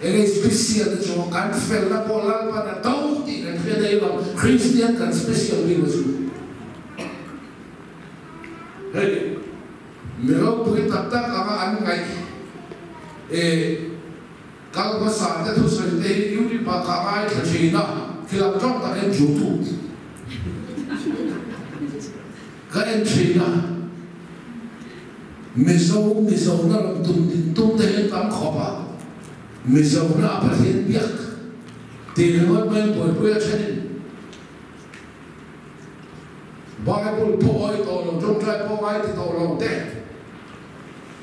Enge special te chu kan felna pawh Lalpan a do tih kan hria daih lo, Kristian kan special bik a chu. Hei. Mi ropui tak tak anga an ngaih e kal hmasa te thusawi te hi YouTube ah ka ngaithla thin a, khilam tawng tak hian YouTube ka en thin a, Mizo Mizo na rawn tum din tum te hi an tam khawp a, Mizo na a Pathian biak tih ringawt mai buaipui a thenin. Bible pawh awi tawh lo, tawngtai pawh ngai ti tawh lo te,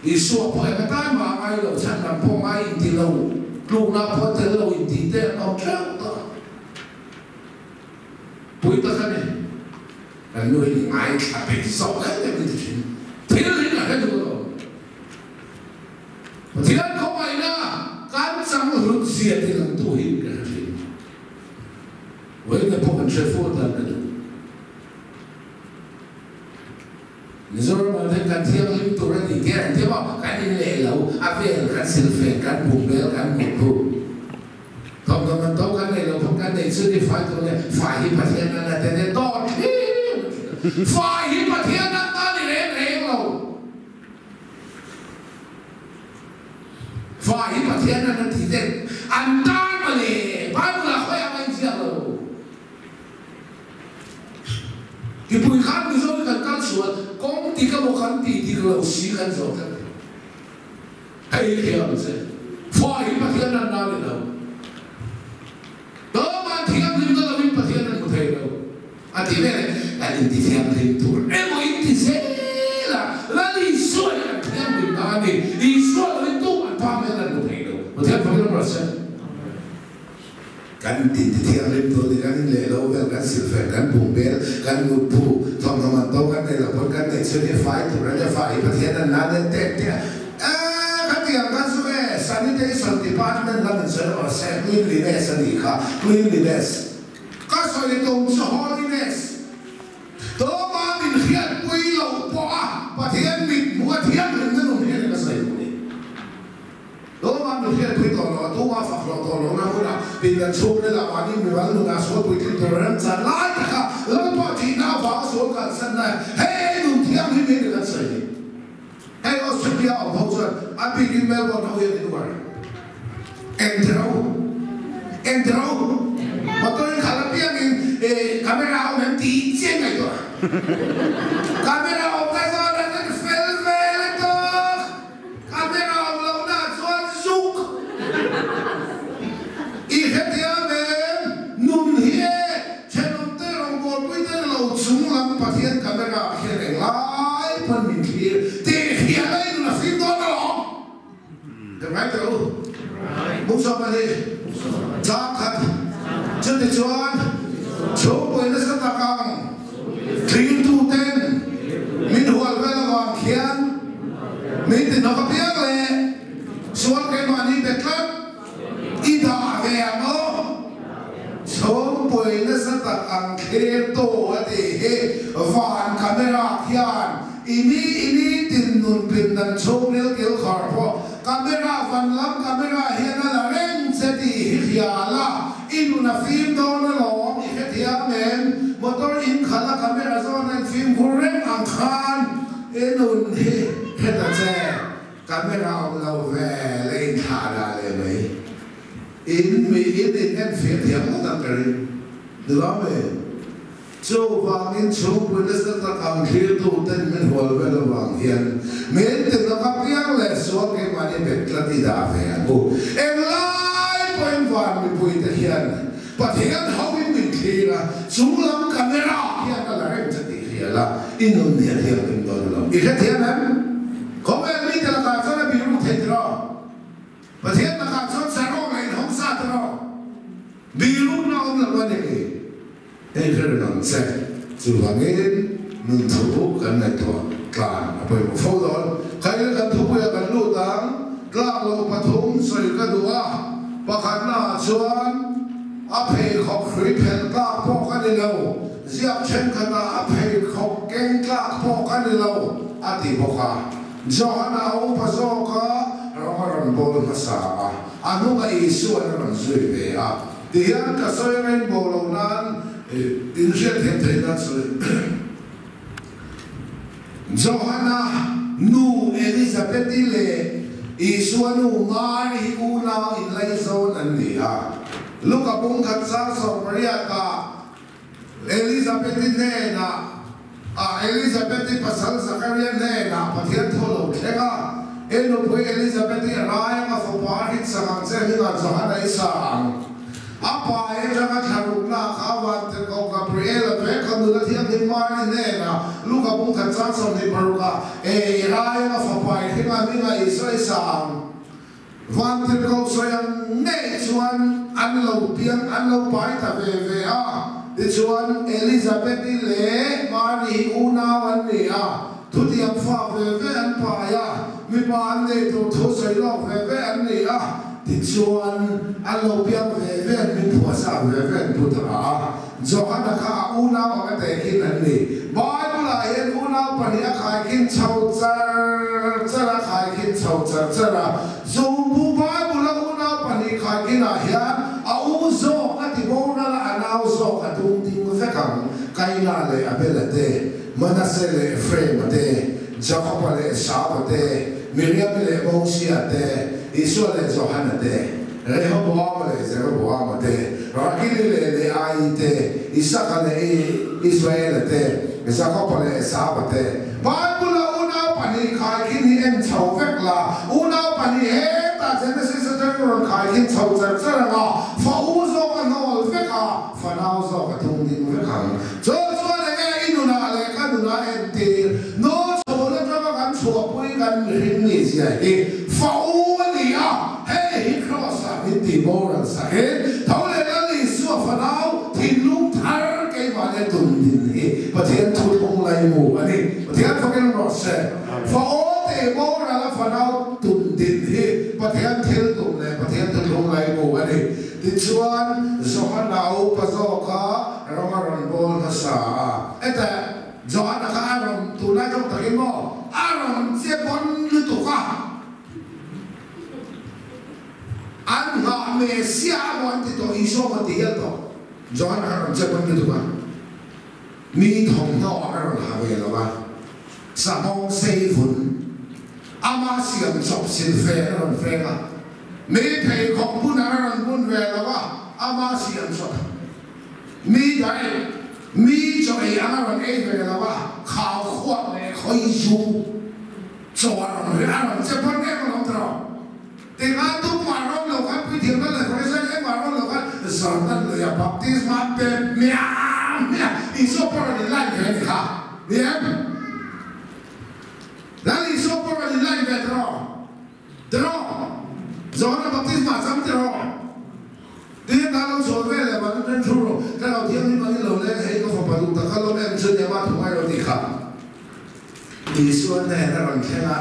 Isua pawh eng atan mah ngai lo, chhan lam pawh ngai inti lo, tlukna pawh tel lo inti te an awm theuh tawh a. Pui tak a ni. Kan nu hi ngaithla peih zawk em em i ti thin. Thil hi ka hre duh lo. Pathian khawngaihna kan chang hlut zia ti langtu hi ka hre thin. Vawiin pawh kan hre fur dan ka duh. Mizoram ah hian kan thianghlim tur a ni tih an ti maw? Kan in leh lo, a vel kan silfen, kan buk bel, kan mut buk. Thawmhnaw man to kan nei lo phawt kan nei chu ni fai tur nia, fai hi Pathian an la te nia dawt hlim a hria. Fai hi Pathian an ta ni reng reng lo. Fa hi Pathian an a ti te an tan mawle, Bible ah khawi ang a inziak lo. Mipui khan Mizo hi kan kal sual, kawng dik emaw kan tih dik lo si kan zawh tlat. Hei hi hria ang che, fa hi Pathian an na ni lo. Tawmah thianghlimna lovin Pathian. ti vel e, kan intithianghlim tur emaw inti zel a, Lal Isua hi kan thianghlim na a ni, Isua lovin tumah pa hmel kan hmu thei lo. Pathian fakin awm rawh se. Kan intithianghlim tur ni, kan inleh lo vel, kan silhfen, kan bungbel, kan mutbu, thawmhnaw man to kan nei lo pawn kan neih chhun hi fai tur a nia, fai hi Pathian an nan en teh teh a, eh khatiang kha chu e Sanitation Department lam in sawi rawh se, cleanliness a nih kha, cleanliness. Ka sawi tum chu holiness. Tawma min hriatpui loh pawh a Pathian mit hmuh a thianghlimna nun hi a ni ka sawi duh ni. Tawma min hriatpui tawh loh a tuma fak hlawh tawh lohna hunah pindan chhungril ah mahni mimal nunah sual puitling tur a remchan lai taka Lalpa thihna avanga sual kalsanna hei nun thianghlim hi a ni kan sawi ni. Hei Australia awm ho chuan a bikin Melbourne ho hian in uar. Engtero? Engtero? Motor in khalh apiangin camera a awm em tih chiang ngaihtuah. Camera awm na zawn ah chuan fel ve lutuk. Camera awm lohna ah chuan zuk. I hrethiam em? Nun hi e Thenawmte rawngbawlpuite lo chung lam Pathian camera ah hian englai pawn min thlir tih hriat a inun a fim dawn alawm. Ka ngai teh u. Buk 12 chang khat chutichuan chhungpui nasa tak ang thlir tuten min hual vel avang khian min tinawk apiang leh sual keimahni be tlat I dah ve ang aw. Chhawngpui nasa tak ang thlir tu a tih hi van camera khian i ni i ni tin nun pin dan chhungril kil khar pawh camera van lam camera hian a la reng che tih hi hria la i nun a fim dawn alawm i hrethiam em motor in khalh a camera zawn a in fimkhur reng ang khan i nun hi hre ta che. Camera awm lo ve le in thlah dah leh mai. In mi in in en fiah thiam ngawt ang ka ring. Ni lo mi? Chuvangin chhungpui nasa tak ang thlir tu ten min hual vel avang hian min ti nawk apiang leh sual keimahni bet tlat i dah ve ang u. Englai pawhin van mipui te hian Pathian ho in min thlir a, chunglam camera hian a la reng che tih hria la, i nun hi a thianghlim dawn alawm. I hrethiam em? Khawvel mite lakah chuan a biru thei tiraw? Pathian lakah chuan saruak leh inhawng sa tiraw? Birukna awm lo a ni. Hei hre reng ang che. Chuvangin nun thu kan ngaihtuah tlan a pawimawh fo dawn. Khaile kan thupuiah kan lut ang, tlak loh pathum sawi ka duh a, pakhatnaah chuan a pheikhawk hrui phelh tlak pawh ka ni lo, ziak thenkhatah a pheikhawk keng tlak pawh ka ni lo a ti bawk a. Johana a upa zawk a, rawng a rawn bawl hmasa a, a hnungah Isua'n a rawn zui ve a. Tihian ka sawi reng bo lo nan in hriat thiam theih nan sawi. Johana nu Elizabeth-i leh Isua nu Mari hi unau inlaizawn an ni a. Luka bung khat sang 18 ah Elizabeth-i hnenah a Elizabeth-i pasal Zakaria hnenah Pathian thaw lo thleng a, I nupui Elizabeth-i a rai anga fapa a hritsak ang che hmingah Johana i sa ang. A pa atanga thlarukna kha Vantirhkoh Gabriel-a vek kha nula thianghlim Mari hnenah Luka bung khat chang 26 ah, E, i rai anga fapa i hringah hmingah Isua i sa ang. Vantirhkoh sawi ang ngei chuan an lo piang, an lo pai ta ve ve a. Tichuan, Elizabeth-i leh Mari hi unau an ni a, thutiang fa ve ve an pai a, mipa an nei tur thu sawi lawk ve ve an ni a. Tichuan, an lo piang ve ve an min phuahsa ve ve an pu ta a. Johana kha a unau anga tehkhin an ni. Bible-ah hian unau pahnih a khaikhin chho char char a, khaikhin chho char char a. Chu bu Bible-a unau pahnih khaikhinah hian a u zawk a ti boral a, a nau zawk a tum ding vek ang. Kaina leh Abela te, Manase leh Ephraim-a te, Jakob-a leh Esau-a te, Miriam-i leh Mosia te, Isua leh Johana te. Rehoboama leh Jeroboama te, Rakili leh Leaii te, Isaka leh Israela te, Jakoba leh Esauva te. Bible-a unau pahnih khaikhin hi en chho vek la, unau pahnih hetah Genesis atangin rawn khaikhin chho char char ang a, fa u zawk a hnawl vek a, fa nau zawk a tung ding vek ang. Chu. entir. No chhun atanga kan chhuahpui kan mihring mizia hi fa u a ni a, hei hi Kraws-ah min tih boral sakin tho leh Lal Isua fanau thinlung thar keimahni tum din hi Pathian thuthlung laimu a ni. Pathian fakin rawh se. Fa aw tih boral a fanau tum din hi Pathian thil tum leh Pathian thuthlung laimu a ni. Tichuan, Johana upa zawka ram a rawn bawl hmasa a. Hetah Johana kha a rawn tunlai tawk takin maw a rawn che pawn lutuk a, an nghah Messiah a maw an ti tawh, Isua maw an ti hial tawh. Johana kha a rawn che pawn lutuk a, mi thawmhnaw a rawn ha ve lo a, sahmawng sei vun ama siam chawp silfe a rawn feng a. Mi pheikhawk bun a rawn bun ve lo a, ama siam chawp mi daih, mi chaw ei ang a rawn ei ve lo a, khau khuat leh khawi zu chaw a rawn ri a rawn che pawn em alawm tawh. Tinga tumah rawn lo khan puithiamna leh Farisai engmah rawn lo khan Jordan luia baptisma an pe hmiah hmiah, Isua pawh rawn inline ve a ni kha, ni em? Lal Isua pawh rawn inline ve tawh. Tiraw? Johana baptisma chang tiraw? Tin, ta lo chhuah ve leh van atang thu rawh, Thlarau Thianghlim ang i lo leng, hei ka fapa duh tak a lawm em chu nia mah thu ngai lo tih kha. Isua hnen a rawn thleng a,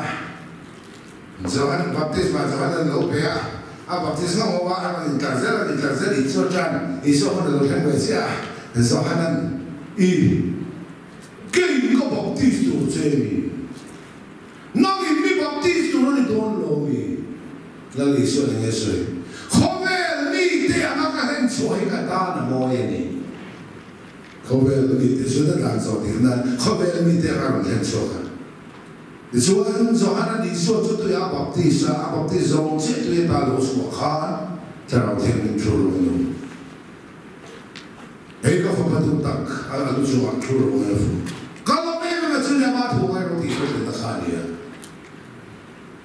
Johan baptisma Johan an lo pe a, a baptisma ho a, a rawn intlar zel a, intlar zel Isua tan, Isua hun a lo thleng ve chiah a, Johanan i kei ka baptis tur che ni. Nangin mi baptis tur a ni dawn lo mi? Lal Isua eng nge sawi? Khawvel mite anga ka hlen chhuah hi ka tan a mawi a ni. Khawvel mite chu na dan zawh dik nan khawvel mite anga rawn hlen chhuak a. Tichuan, Johana Isua chu tui a baptis a, a baptis zawng chiah tui ata lo chhuah khan Thlarau Thianghlim thu rawh a ni. Hei ka fapa duh tak a lu chungah thu ro ngai a fu. Ka lawm em em a chu nia mah thu ngai ro tih ka hrilh kha a nia.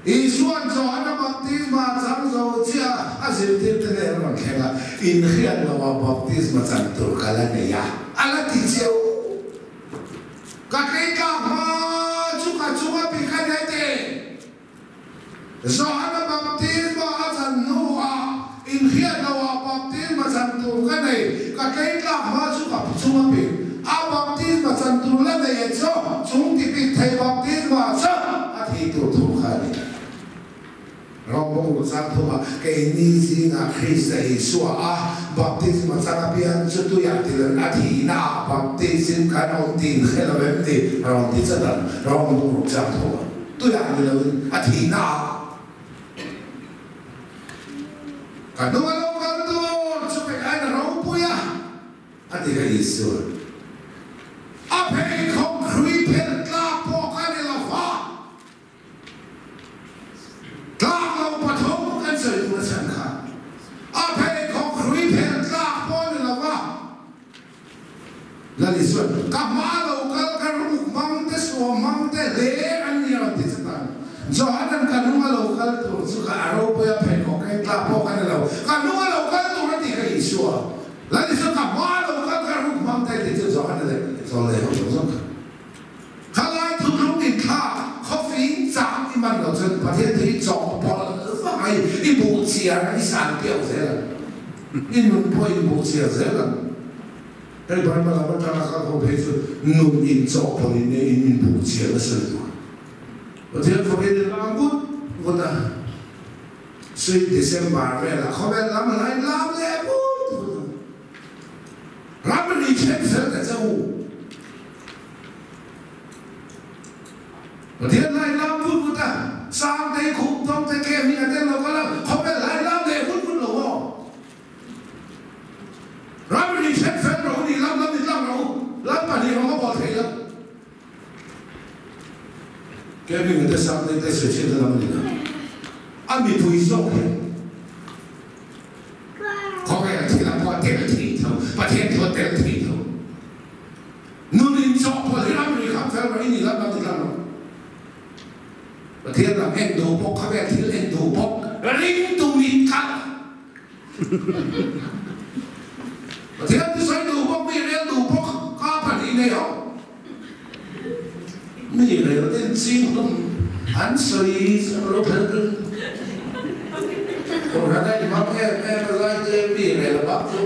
Isua'n Johana baptisma chang zo chiah a zirtirte nen a rawn thleng a, inhriat loha baptisma chan tur ka la nei a, a la ti cheu. Ka tleitlak hma chu ka chunga bik a nia teh. Johana baptisma a chan hnuah inhriat loah baptisma chan tur ka nei, ka tleitlak hma chu ka chung a pik. A baptisma chan tur la nei e chu, chung ti pik thei baptisma chu a thih tur thu kha a ni. Rawngbawl chang thumah keini zingah Krista Isua a baptisma chang apiang chu tuiah tilin a thihnaah baptism kan awm tih inhre lo em ni? Rawn ti chat ang, rawngbawl chang thumah. Tuiah ni loin a thihna ah ka hnung a lo kal tur chu kei aiin a ropui a, a ti kha Isua. A pheikhawk hrui phelh tlak pawh ka ni lo va, tlak lo pathum kan sawi tur a chhan kha a pheikhawk hrui phelh tlak pawh a ni lo va. Lal Isuan, Ka hma lo kal ka ruk hmang te suam hmang te hle an ni a rawn ti che tan. Johanan ka hnung a lo kal tur chu ka a ropui a pheikhawk eng tla pawh ka ni lo, ka hnung a lo kal tur a ti kha Isua. Lal Isuan, Ka hma lo kal ka ruk hmang te ti chu Johana leh Saul leh ho zawng zawng kha. Khalai thutlung inthlak khawfing chak i man lo chuan Pathian thu hi chawhpawlh vak a, i buh chiar a, i san piau zel ang. I nun pawh in buh chiar zel ang. Hei Bible lam atanga kal ho phei chu nun in chawhpawlh in in in buh chiar nasa lutuk a. Pathian fakin i lam vut vut a, Sweet December velah khawvel lam hlai lam leh vut vut a. Ram ri then fel ta che u. Pathian lai lam vut vut a, Sangtei khup dawng te ke hming a tel lo kal a, khawvel lai lam leh vut vut lo aw. Ram ri then fel rawh u ni lam lam ni tlang rawh u, lam pahnih rawng a bawl thei lo. Ke hming a te Sangtei te sawichhiat na lam a ni lo. A mipui zawk hian. Khawvel thil a pawh a tel thei tho, Pathian thu a tel thei tho. Nun inchawhpawlh hi ramri kham fel rawh i ni lam lam ti tlang rawh. Pathian lam en duh bawk, khawvel thil en duh bawk, ringtu mit khalh. Pathian thusawi duh bawk, mi rel duh bawk, ka pahnih nei ho. mi rel ten ching hlawm an sawi lo phel ring kohhran a inhmang em em a zai te mi rel a bak chu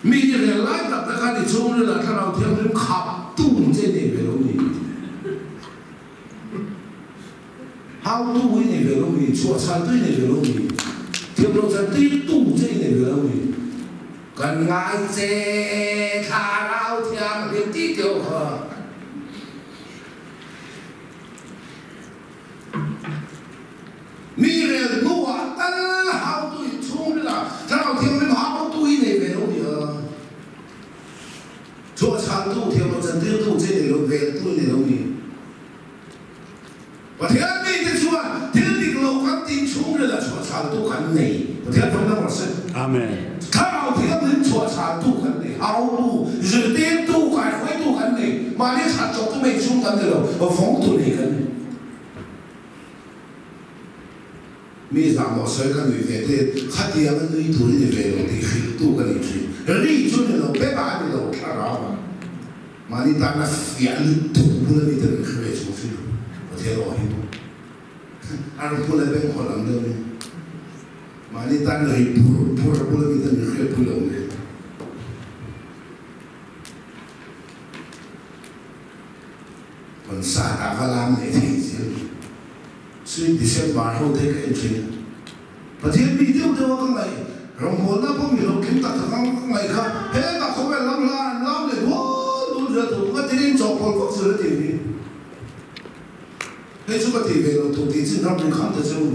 Mi i rel lai tak te khan i chhungril ah Thlarau Thianghlim khap tum che nei ve lo ni. Hautu i nei ve lo mi, chhuahchhaltu i nei ve lo mi, thiamlo chantir tu che i nei ve lo mi. Kan ngai che Thlarau Thianghlim tih teuh kha. Mi rel hnuah tal hautu in chhungril ah Thlarau Thianghlim hautu hi nei ve lo nia. Chhuahchhantu, thiamlo chantirtu che nei lo, veltu nei lo ni. Pathian mite chuan thil dik lo kan tih chhungril ah chhuahchhantu kan nei. Pathian fak na rawh se. Amen. Thlarau Thianghlim chhuahchhantu kan nei, hautu, zirtirtu, kaihruaitu kan nei. Mahni that chawptu mai chhung kan ni lo, vawngtu nei kan ni. Mi zahmawh sawi ka nui ve te, khatiang a nui tur i ni ve lo tih hrilhtu ka ni thin. Ri chu ni lo, bengah a ni lo, thlarau ah. Mahni tana fiah lutuk bula mi te min hre ve chung si lo, Pathian aw hi maw? A ri bula beng haw lam deuh in. Mahni tan ri phur phur bula mi te min hriatpui lo mai. Concert ah va lam leh thei zel ni. Sweet December ho te ka en thin a. Pathian mi deuh deuh a ka ngaih, rawngbawlna pawh mi hlawhtling tak tak ang ka ngaih kha hetah khawvel lam hla an lam leh dual dual zel thu ka tiin chawhpawlh vak zel a ti hi. Hei chu ka tih ve lo tur tih chin ram ri kham ta che u.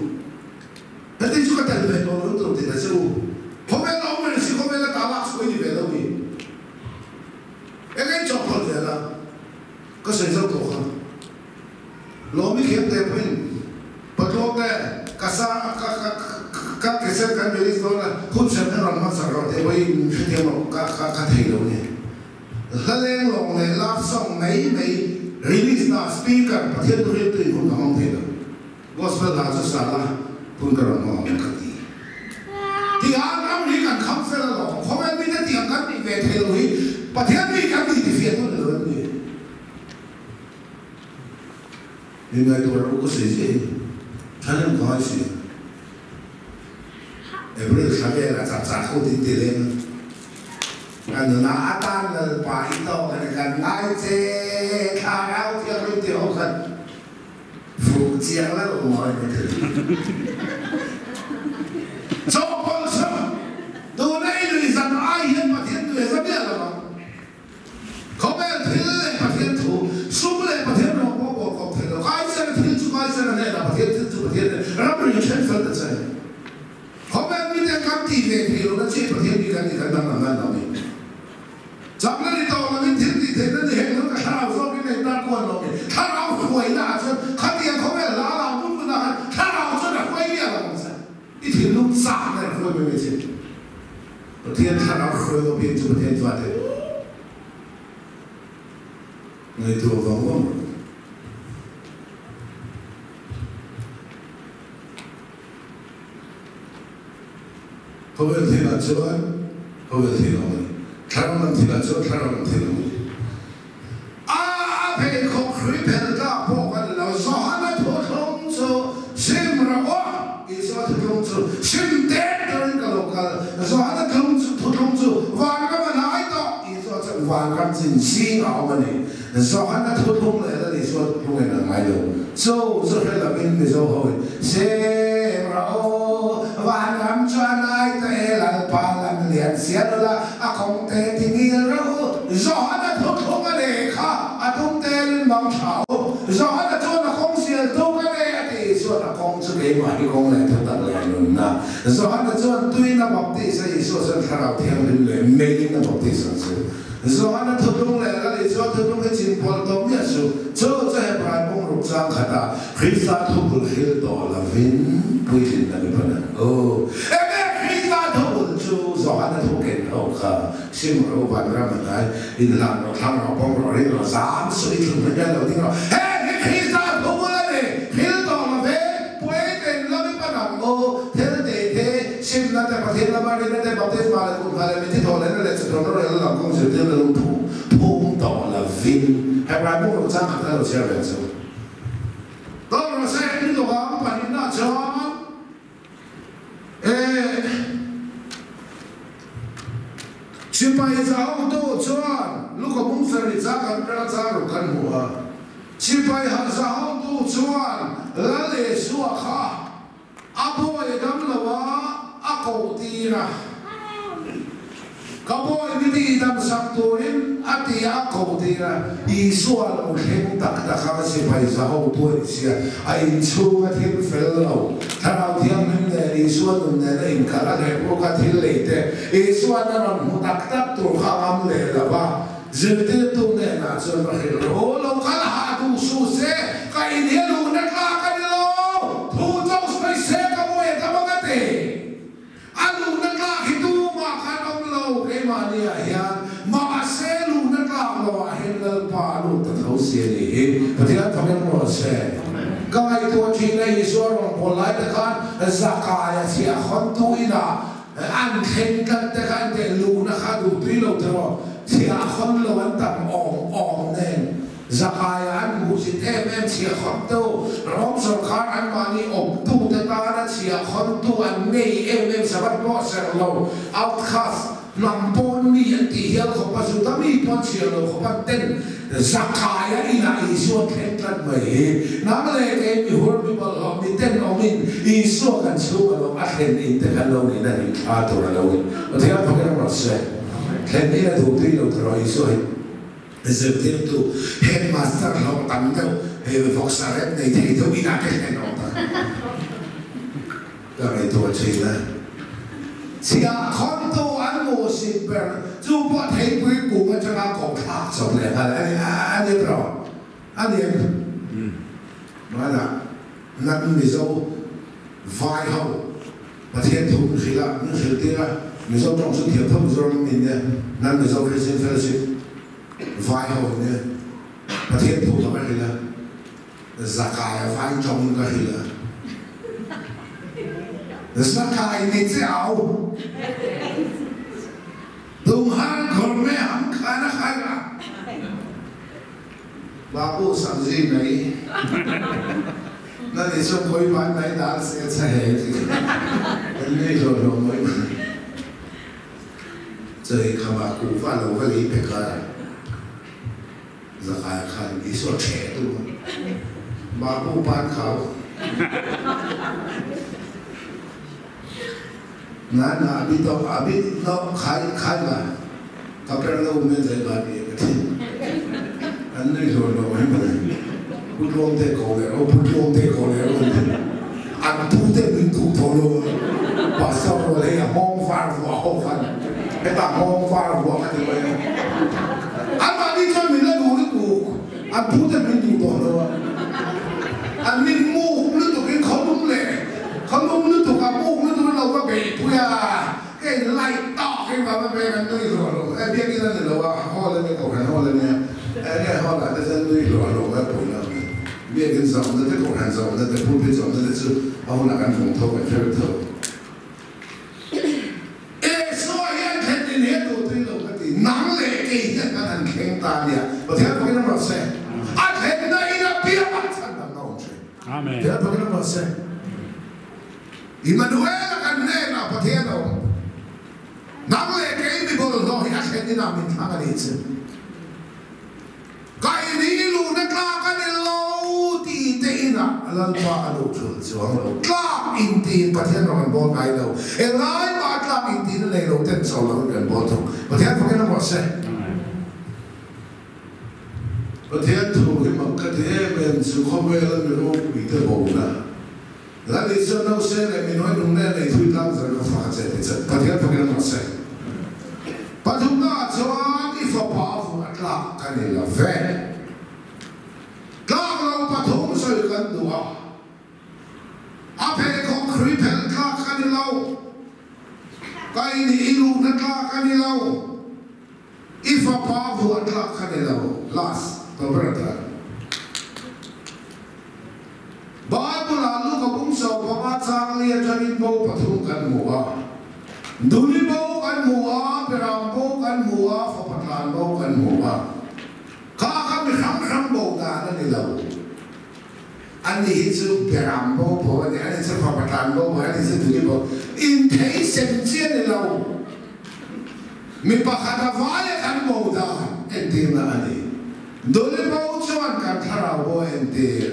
Heti chu ka tel ve tawh lo tur ti ta che u. Khawvel a awm reng si khawvel a ta lak chhuah i ni ve lo mi. Eng eng chawhpawlh zel a. Ka sawi zauh tawh kha. Lawmi thiam te pawhin Patluang te ka sa ka ka ka cassette kan release dawn a, hun sem hian rawn hman sak rawh tih pawhin hrethiam rawh ka ka ka thei lo ni. Hla leng lawng leh love song mai mai release na speaker Pathian thu riltu in hun ka hmang thei lo. Gospel hla chu sa la hun ka rawn hmang ang ka ti. Tiang ram hi kan kham fel alawm, khawvel mite tiang kan nih ve thei lo hi Pathian mi kan nih tifiah tu ni lo em ni? Mi ngaihtuah ro ka sawi ziah hi thahnem ka ngai si. April thla velah chak chak ho tin ti leng a. Kan nunah atan Lalpa i tawk a ni kan ngai che Thlarau Thianghlim ti ho khan. Fuh chiang lo mawi ka ti. Chawhpawlh chu tuna i nui zan ai hian Pathian nui a za miah lo ang. Khawvel thil leh Pathian thu, sum leh Pathian rawng pawh bawr kawp thei lo. Kaiser thil chu Kaiser a hnenah, Pathian thil chu Pathian hnenah. Ramri then fel ta che. Khawvel miten kan tih ve thei lo na che Pathian mi kan ni kan danglam nan lo ni. Chakna ni tawh lovin thil tih theihna ni hek lo ka thlarau zawkin a intar kual lo mi. Thlarau hruaina ah chuan khatiang khawvel hla lo hmun hmunah khan thlarau chuan a hruai miah lo ang che. I thinlung chakna in hruai mai mai che. Pathian thlarau hruai lo bik chu Pathian fate ngaihtuah vang vang rawh. Khawvel thilah chuan khawvel thil a awm a ni. Thlarau lam thilah chuan thlarau lam thil a awm a ni. A a pheikhawk hrui phel tlak pawh kan lo. Johana thuthlung chu sim rawh aw. Isua thuthlung chu sim tet turin ka lo kal. Johana thlung chu thuthlung chu vanram a hnai tawh. Isua chuan vanram chin zing a awm a ni. Johana thuthlung leh Lal Isua thuthlung in a ngai lo. Chu chu hre lovin Mizo ho in Sim rawh u, vanram chu a ngai ta e, Lalpa lam lian sial ula, a kawng te ti ngil rawh u. Johana thuthlung a nei kha a tum telin mang tha u. Johana chuan a kawng sial tu ka nei a ti Isua'n a kawng chu keimah hi kawng leh thutak leh nunna. Johana chuan tuin a baptis a, Isua chuan Thlarau Thianghlim leh meiin a baptis ang chu. Johana thuthlung leh Lal Isua thuthlung hi chinpawlh tawh miah suh. Chu chu Hebrai bungruk chang khatah Krista thubul hril tawh lovin puitlin a ni pawn ang u. Enge Krista thubul chu Johana thu ken ho kha sim ro van ram a hnai, inhlan rawh, thlang rawh, pawm rawh, ring rawh, zam suh i thlum hmel lo ding rawh. Heng hi Krista thubul a ni, hril tawh lo ve, puitlin lo ni pawn ang u. Thil tih hi. Simna te, Pathian lama rinna te, baptisma leh kut nghah leh mitthi thawh lehna leh chatuan rorelna lam kawng zirtirna lungphu phum tawh lovin Hebrai buk lo chang khat kha lo chhiar ve ang che u. Tawk rawh se, ni lovang pahnihna chuan eh Sipai zahotu chuan Luka bung sarih cha kan kal cha ruk kan hmu a, Sipai zahotu chuan Lal Isua kha A bawi dam lo a, a koh tir a. Ka bawi mi tih dam sak turin a ti a, a koh tir a. Isua lo thleng tak tak a, sipai za hotu a ni sia, a inchhung a thil fel lo. Thlarau Thianghlim nen Isua nun nen a inkalh a, lehpawh kha thil lei te Isua'n a rawn hmu tak tak tur kha a ngam leh lo va. Zirtirtu hnenah chuan va hrilh rawh u, lo kal hah duh suh se, ka inhia luhna tlak a ni lo, thu chauh sawi se ka buai a tam ang a ti. A luhna tlak hi tumah khan awm lo keimahniah hian, mahse luhna tlak loah hian Lalpa a lut ta tho si a nih hi. Pathian thawk em rawh se. Ka ngaihtuah thin a, Isua rawn pawl lai te khan Zakaia chhiah hawntu inah An thleng tlat te kha an teh luhna kha duh tui lo te rawh, chhiah hawn lo an tam awm awm nen Zakaia an hmuhsit em em chhiah hawn tu Rom sawrkar an mahni awm tu te tana chhiah hawn tu an nei em em Sabbath pawh serh lo outcast hnam pawn mi an tih hial khawp a Juda mi pawn chhiah lo khawp an ten Zakaia inah Isua thleng tlat mai hi nang leh kei mi hur mi bawlhhlawh mi tenawmin Isua kan chhung a lo a thlen in te kan lo nihna hi thla tur a lo ni. Pathian thawk em rawh se. Thlen hi a duh tui lo ta rawh Isua hi zirtirtu headmaster hlawh tam deuh hei vawksa rep nei thei deuh inah te thlen awm ta. Ka ngaihtuah thin a. Chhiah khawntu an hmuhsit ber chu pawh theipui kung atanga koh thlak chawp leh nghal a ni a ni bro a ni em? Hmanah nan Mizo vai ho Pathian thu min hrilh a, min hrilh tir a, Mizo tawng chu thiam tho Mizoram a min nia, nan Mizo Christian Fellowship vai ho in nia Pathian thu ka va hrilh a. Zakai a vai tawng ka hrilh a. Zakai ni che au. Tumhar ghar mein hum khana khayega. Babu sabzi nahi. Na ni chuan koi baat nahi daal se acha hai ti. Kan nui hlawh hlawh mai mai. Chei khamah kuhva lo va lei pe kar. Zakai khan Isua ṭheh tum a, Babu pan khau. Na na abi to abi no khai khai la ka per lo men zai ba bi ka thi. An nui hlawh hlawh mai mai. Pu Tluang te ko le ro, Pu Tluang te ko le ro an ti. An pu te min duh tho lo a. Pastor rual hei a hmawng var vuah ho khan hetah hmawng var vuah ka ti mai a. Anmahni chuan min la duh lutuk, an pu ten min duh tawh lo a. An min muk lutuk in khawlum leh khawlum lutuk a muk lutuk in lo va beihpui a, hei light tawk hi va va beng an nui hluah hluah mai a, biakinn a ni lo a, hall a nia, kohhran hall a nia, enge hall ah te chuan nui hluah hluah mai a pui lo a ni. Biakinn zawmna te, kohhran zawmna te, pulpit zawmna te chu a hunah kan vawng tho, kan hre vek tho. Isua hian thlen in he duh tui lo ka ti, nang leh kei hian kan han thleng ta nia, Pathian fakin a rawh se, a thlenna in a piangah chhandamna awm thin. Pathian fakin a rawh se. Immanuel-a kan hnenah Pathian a awm. Nang leh kei mi bawlhhlawh hi a thlen inah min thlang a nih chu. Ka in hi luhna tlak a ni lo ti te inah Lalpa a luh thul chuang lo. Tlak in tiin Pathian rawn kan bawl ngai lo. Englai mah tlak in tiin a nei lo ten cho lo in kan bawl thung. Pathian fakin a ruah se. Pathian thu hi mak ka ti em em chu khawvel a mi ropui te bona. Lal Isua nause leh mi hnuai hnung nen ei thui tlang zel ka fak a che ti chat. Pathian fakin a ruah se. Pathumna ah chuan i fapa a vun a tlak ka ni lo ve. Tlak lo pathum sawi kan duh a. A pheikhawk hrui phelh tlak ka ni lo. Ka in i luhna tlak a ni lo. I fapa vuah tlak kha ni lo, last to ber atan. Bible ah Luka bung 15 chang li atangin bo pathum kan hmu a. Duli bo kan hmu a, Beram bo kan hmu a, Fapa tlan bo kan hmu a. Kha kha mi hrang hrang bo dan a ni lo. Ani hi chu Beram bo bo a ni, ani chu Fapa tlan bo bo, ani chu Duli bo. Inthei sem chi a ni lo. Mi pakhat a vaia kan bo dan entirna a ni. Duli bo chuan kan thlarau bo a entir.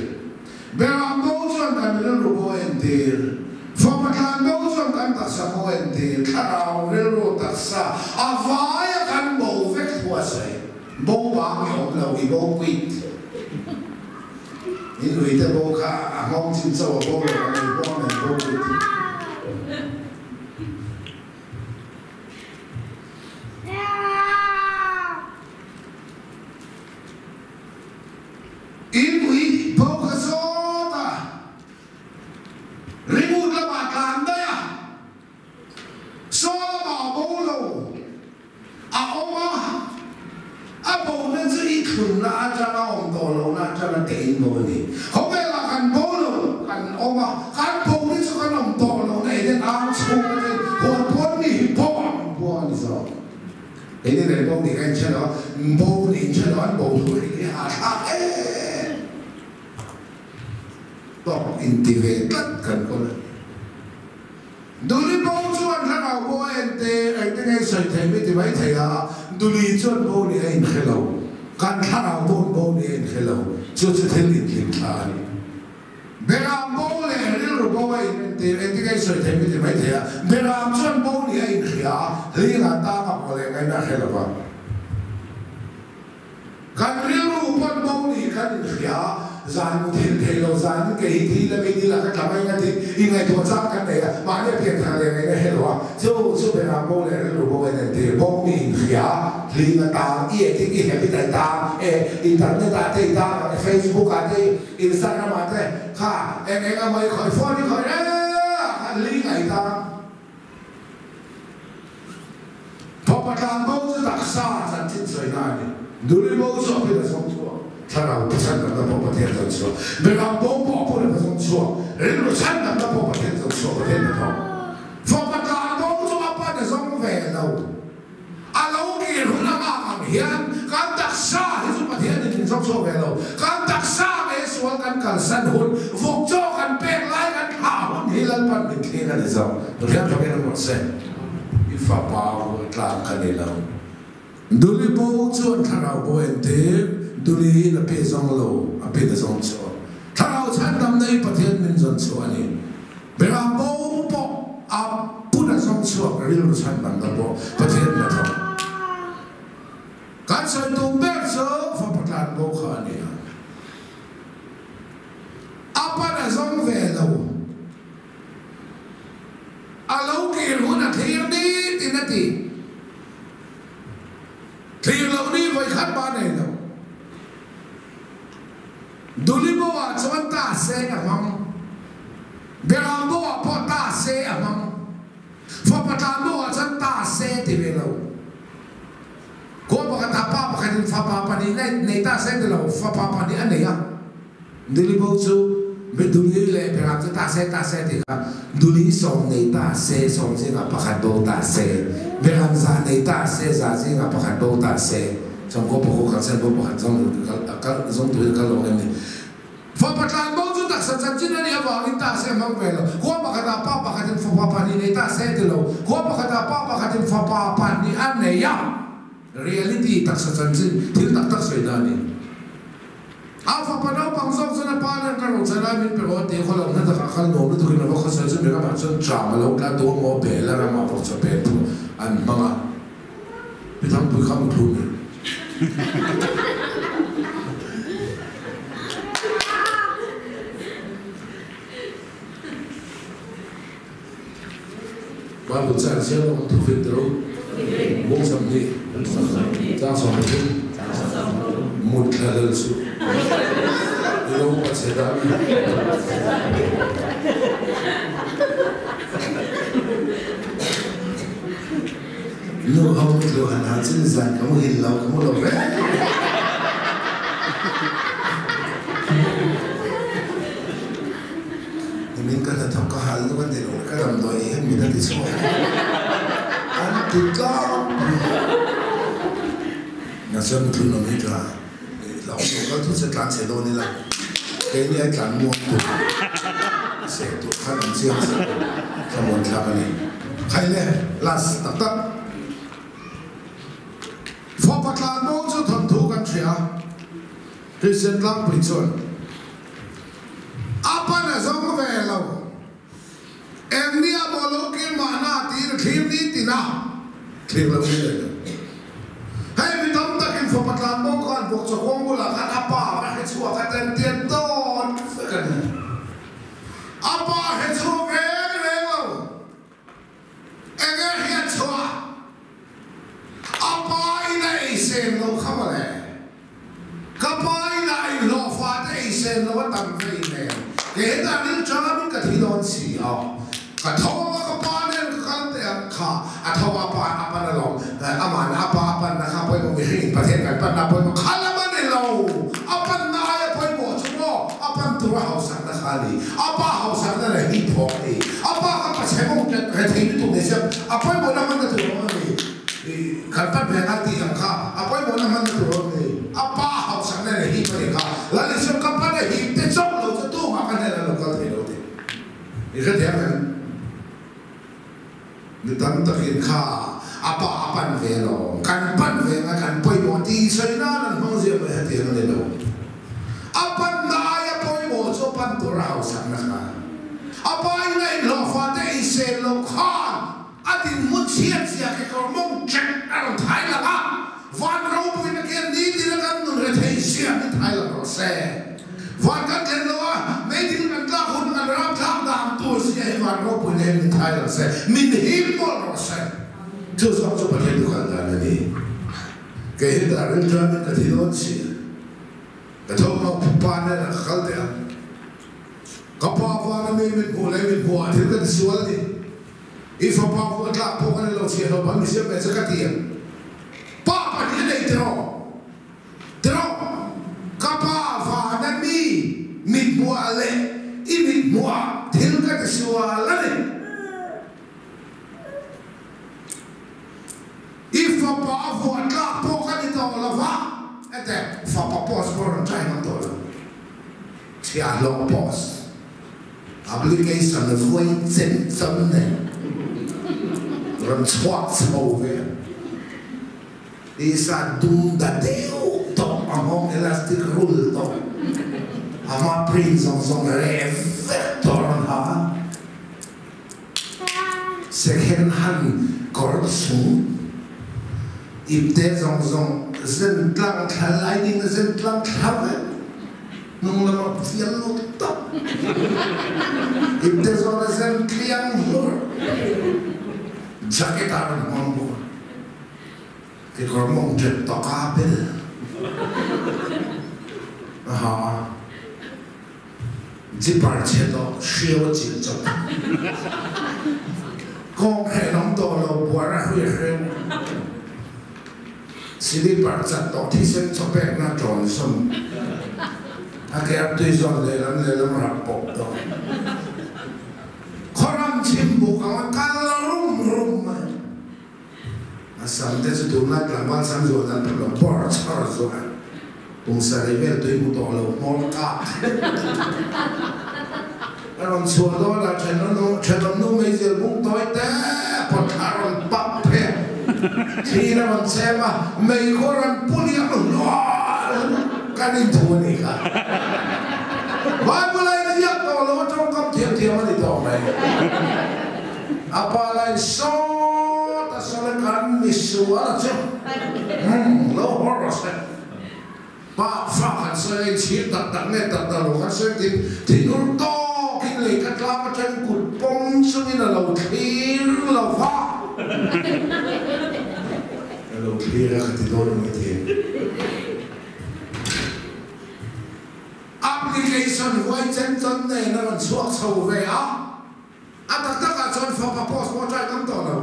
Beram bo chuan kan rilru bo a entir. Fapa tlan bo chuan kan taksa bo a entir. Thlarau rilru taksa a vaia kan bo vek thu a sawi. Bo bang i awm lo, i bo quit. In uite bo kha a nghawng chin chauh a bo lo ang, i huang nen bo quit. In ui bo kha zawt a, ringut lamah tlan daih a, saw lamah a bo lo, a awm a, a bona chu i thlunna atanga awm tawh lohna atanga teh in bo a ni. Khawvelah kan bo lo, kan awm a, kan bo hi chu kan awm tawh lohna Eden ang chhung atangin huan pawn mi hi bo ang buang a ni zawk. Keini leh bo nih ka inchhe lo a, bo nih inchhe lo an bo thu hrilh hi a thlak em tawk inti ve tlat kan kawl a ni. Duli bo chuan thlarau bo a en te, engte nge i sawi thei mi ti mai thei a, Duli chuan bo nih a inhre lo, kan thlarau pawh bo nih a inhre lo, chu chu thil inhlim thla a ni. Beram bo leh rilru bo a inentir, engte nge i sawi thei mi ti mai thei a, Beram chuan bo nih a inhria a, hlingah tang a hmuh leh ngaihna a hre lo va. Kan rilru pawn bo nih kan inhria a, zan mu thil thei lo, zan in kei hi thi la mi ni la ka tla mai nga tih ingaihtuah chang kan nei a, mahni a pian thar leh ngaihna hre lo a, chu chu Beram bo leh rilru bo en entir bo nih inhria a, hling a tang, i etik i habit a i tang e, internet ah te i tang ang e, Facebook ah te i Instagram ah te kha eng eng emaw i khawih phone i khawih reng ah khan hling a i tang. Fapa tlan bo chu taksa chanchin sawina a ni. Duli bo chu a phil a zawng chhuak, thlarau te chhan damna pawh Pathian zawn chhuak, Beram bo pawh a phun a zawng chhuak, rilru chhan damna pawh Pathian zawn chhuak, Pathian hnathawk. Fapa tlan bo chu a pan a zawng ve lo. A lo kir hun a nghak ang hian kan taksa hi chu Pathianin min zawng chhuak ve lo. Kan taksa nge sual kan kalsan hun, vawk chaw kan pek lai kan thlah hun hi Lalpan min thlir a ni zawk. Pathian fakin a hmuh se. I fapa rual tlang ka ni lo. Duli bo chuan thlarau bo entir, Duli in a pe zawng lo, a pe ta zawng chhuak. Thlarau chhandamna hi Pathian min zawn chhuah a ni. Beram bo pawh a put a zawng chhuak, rilru chhandamna pawh Pathian hnathawk. Kan sawi tum ber chu fapa tlan bo kha a ni a. A pan a zawng ve lo. A lo kir hun a thlir ni tin a ti. Thlir loh ni vawi khat ba nei lo. Duli bo ah chuan ta se a hmang. Beram bo ah pawh ta se a hmang. Fapa tlan bo ah chuan ta se ti ve lo. Khua pakhat ah pa pakhat in fapa pahnih nei ta se ti lo, fapa pahnih a nei a. Duli bo chu mi duli leh beram chu ta se ta se ti kha duli sawm nei ta se sawm zingah pakhat bo ta se, beram za nei ta se za zingah pakhat bo ta se, sawmkaw pakua kalsan bo pakhat zawng kal zawng turin kal lo em ni. Fapa tlan bo chu taksa chanchin a nih avangin ta se hmang ve lo. Khua pakhatah pa pakhatin fapa pahnih nei ta se ti lo. Khua pakhatah pa pakhatin fapa pahnih a nei a. Reality taksa chanchin thil tak tak sawi na a ni. A fapa naupang zawk chuan a pa nen ka ro chai lai min pe rawh a ti a, khawlo hna takah khan nuam lutukin a va khawsawi chu mi ramah chuan tram a lo tla tu a maw bel a ramah vawk chaw pek thu an hmang a, mi thangpui kha mu thlu ni. Bible caan siang lawng thu fing tiro bung 20 caang 13 mut thla lal su i lo pa che dah mi nu ho mutlu han ha cun zan ka mu hin lo ka mu lo ve. Nimin ka hnathawk ka hal deuh a ni lo, ka damdawi ei hian mit a ti chhuak. ti tlangpui a. Mahse muthlun awm hi tha hlauh lo kal thut se tlan chhe dawn ila keini ai tlan muang tur a seh tur khan an chiang se thlamuan thlak a ni. Khai le last tak tak. Fapa tlan bo chu thawnthu kan hria. Kristian tlangpui chuan a pan a zawng ve lo. Eng nia maw lo kir mahna tiin a thlir ni tin a, thlir lo ni leh lo. Hei mi tam takin fapa tlan bo khan vawkchaw kawng bulah khan a pa va hre chhuak a ten tian dawn vek a ni. A pa hre chhuak reng reng lo. Enge hriat chhuah? A pa in a ei sen lo kha mawle. Ka pa in a inhlawh fa te ei sen lo a tam vei nen. Kei hetah ril ṭamin ka thi dawn si a. Ka tho anga ka pa nen ka kal teh ang kha. A tho a pa a pan alawm. Aman a pa a panna kha pawimawh mihring in Pathian kan panna pawimawh kha lam a ni lo. A panna aia pawimawh chu maw a pan tur a hausakna kha a ni. A pa hausakna leh hi thawk a ni. A pa kha pachhe mawng ṭet rethei lutuk ni siam a pawimawhna hmanna tur awm a ni. Kan pan ve ngai tih ang kha a pawimawhna hmanna tur awm a ni. A pa hausakna leh hip a ni kha. Lal Isua ka pan a hip te chauh lo chu tumah ka hnenah lo kal thei lo ti. I hrethiam em? Mi tam takin kha a pa a pan ve lo, kan pan ve anga kan pawimawh tih sawi nan an hmang ziah mai hetiang a ni lo. A panna aia pawimawh chu a pan tur a hausakna kha. A pa in a inhlawhfa te ei sel lo khan a dinhmun chhiat zia kekawr mawng ṭek a rawn thai lang a, van ropuina khian nitin a kan nun rethei zia min thai lang rawh se. Van kan thlen lo a, meidil kan tlak hun kan ram thlak dan tur zia hi van ropui na hian min thai lo se, min him mawlh rawh se. Chu zawk chu Pathian thu kal dan a ni. Kei hi dah ril tan in ka thi dawn si a, ka tho hma pa nen ah ka kal teh ang. Ka pa van a mi min hmuh leh min hmuh ah thil ka ti sual a ni. I fapa vuah tlak pawh ka ni lo chhiah lo, ban mi siam ve che ka ti ang. Pa pahnih a nei tiraw? Tiraw, ka pa vana mi mithmuah leh i mithmuah thil ka ti sual a ni. I fapa a vuah tlak pawh ka ni tawh lo va, hete fapa post pawh rawn try ngam tawh lo. Chhiahhlawh post, application vuai chen cham nen rawn chhuak chho ve. Tisa dum da deuh tawh a nghawng elastic rul tawh a hma print zawng zawng reh vek tawh a rawn ha a. Second hand kawr chung ipte zawng zawng zen tlang thla lining a zen tlang thla vek hnung lama fial lut tawp ipte zawn a zen tliang hlur jacket a rawn hmang bawk a. Kekawr mawng ṭep tawk a bel a ha a, zipper chhe tawh hriau a chilh chawp. Kawng hren awm tawh lo buar a hrui a hreu. Silipar chat tawh thisen chawpekna ṭawn sawm. A ke artui zawn lehlam lehlam rap pawp tawh. Khawram chhim buk anga kal rum rum mai. A sam te chu tunlai tlangval sam zuah dan pawh lo bawr chhar zuah a, kum sarih vel tui hmu tawh lo hmawr kak a rawn chhuah dawn a, thenawm nu meizial bung tawi te pawt thla a rawn pap phei a, thli in a rawn chem a, mei khu a rawn pu liam hlual kan inthu a nih kha. Bible a inziak tawh lo a tawngkam thiam thiam a ni tawh mai. A pa lain sawt a sawi kan misual a chu umm lo hawr rawh se. Pa fa kan sawi a inchhir tak tak nge tak tak lo kan sawi tin thinur tawkin lei ka tlang atangin kut pawm chungin a lo thlir lo va. A lo thlir a ka ti dawn ang i ti. Application huai chen chawn nen a rawn chhuak chho ve a. A tak takah chuan fapa post pawh try ngam tawh lo.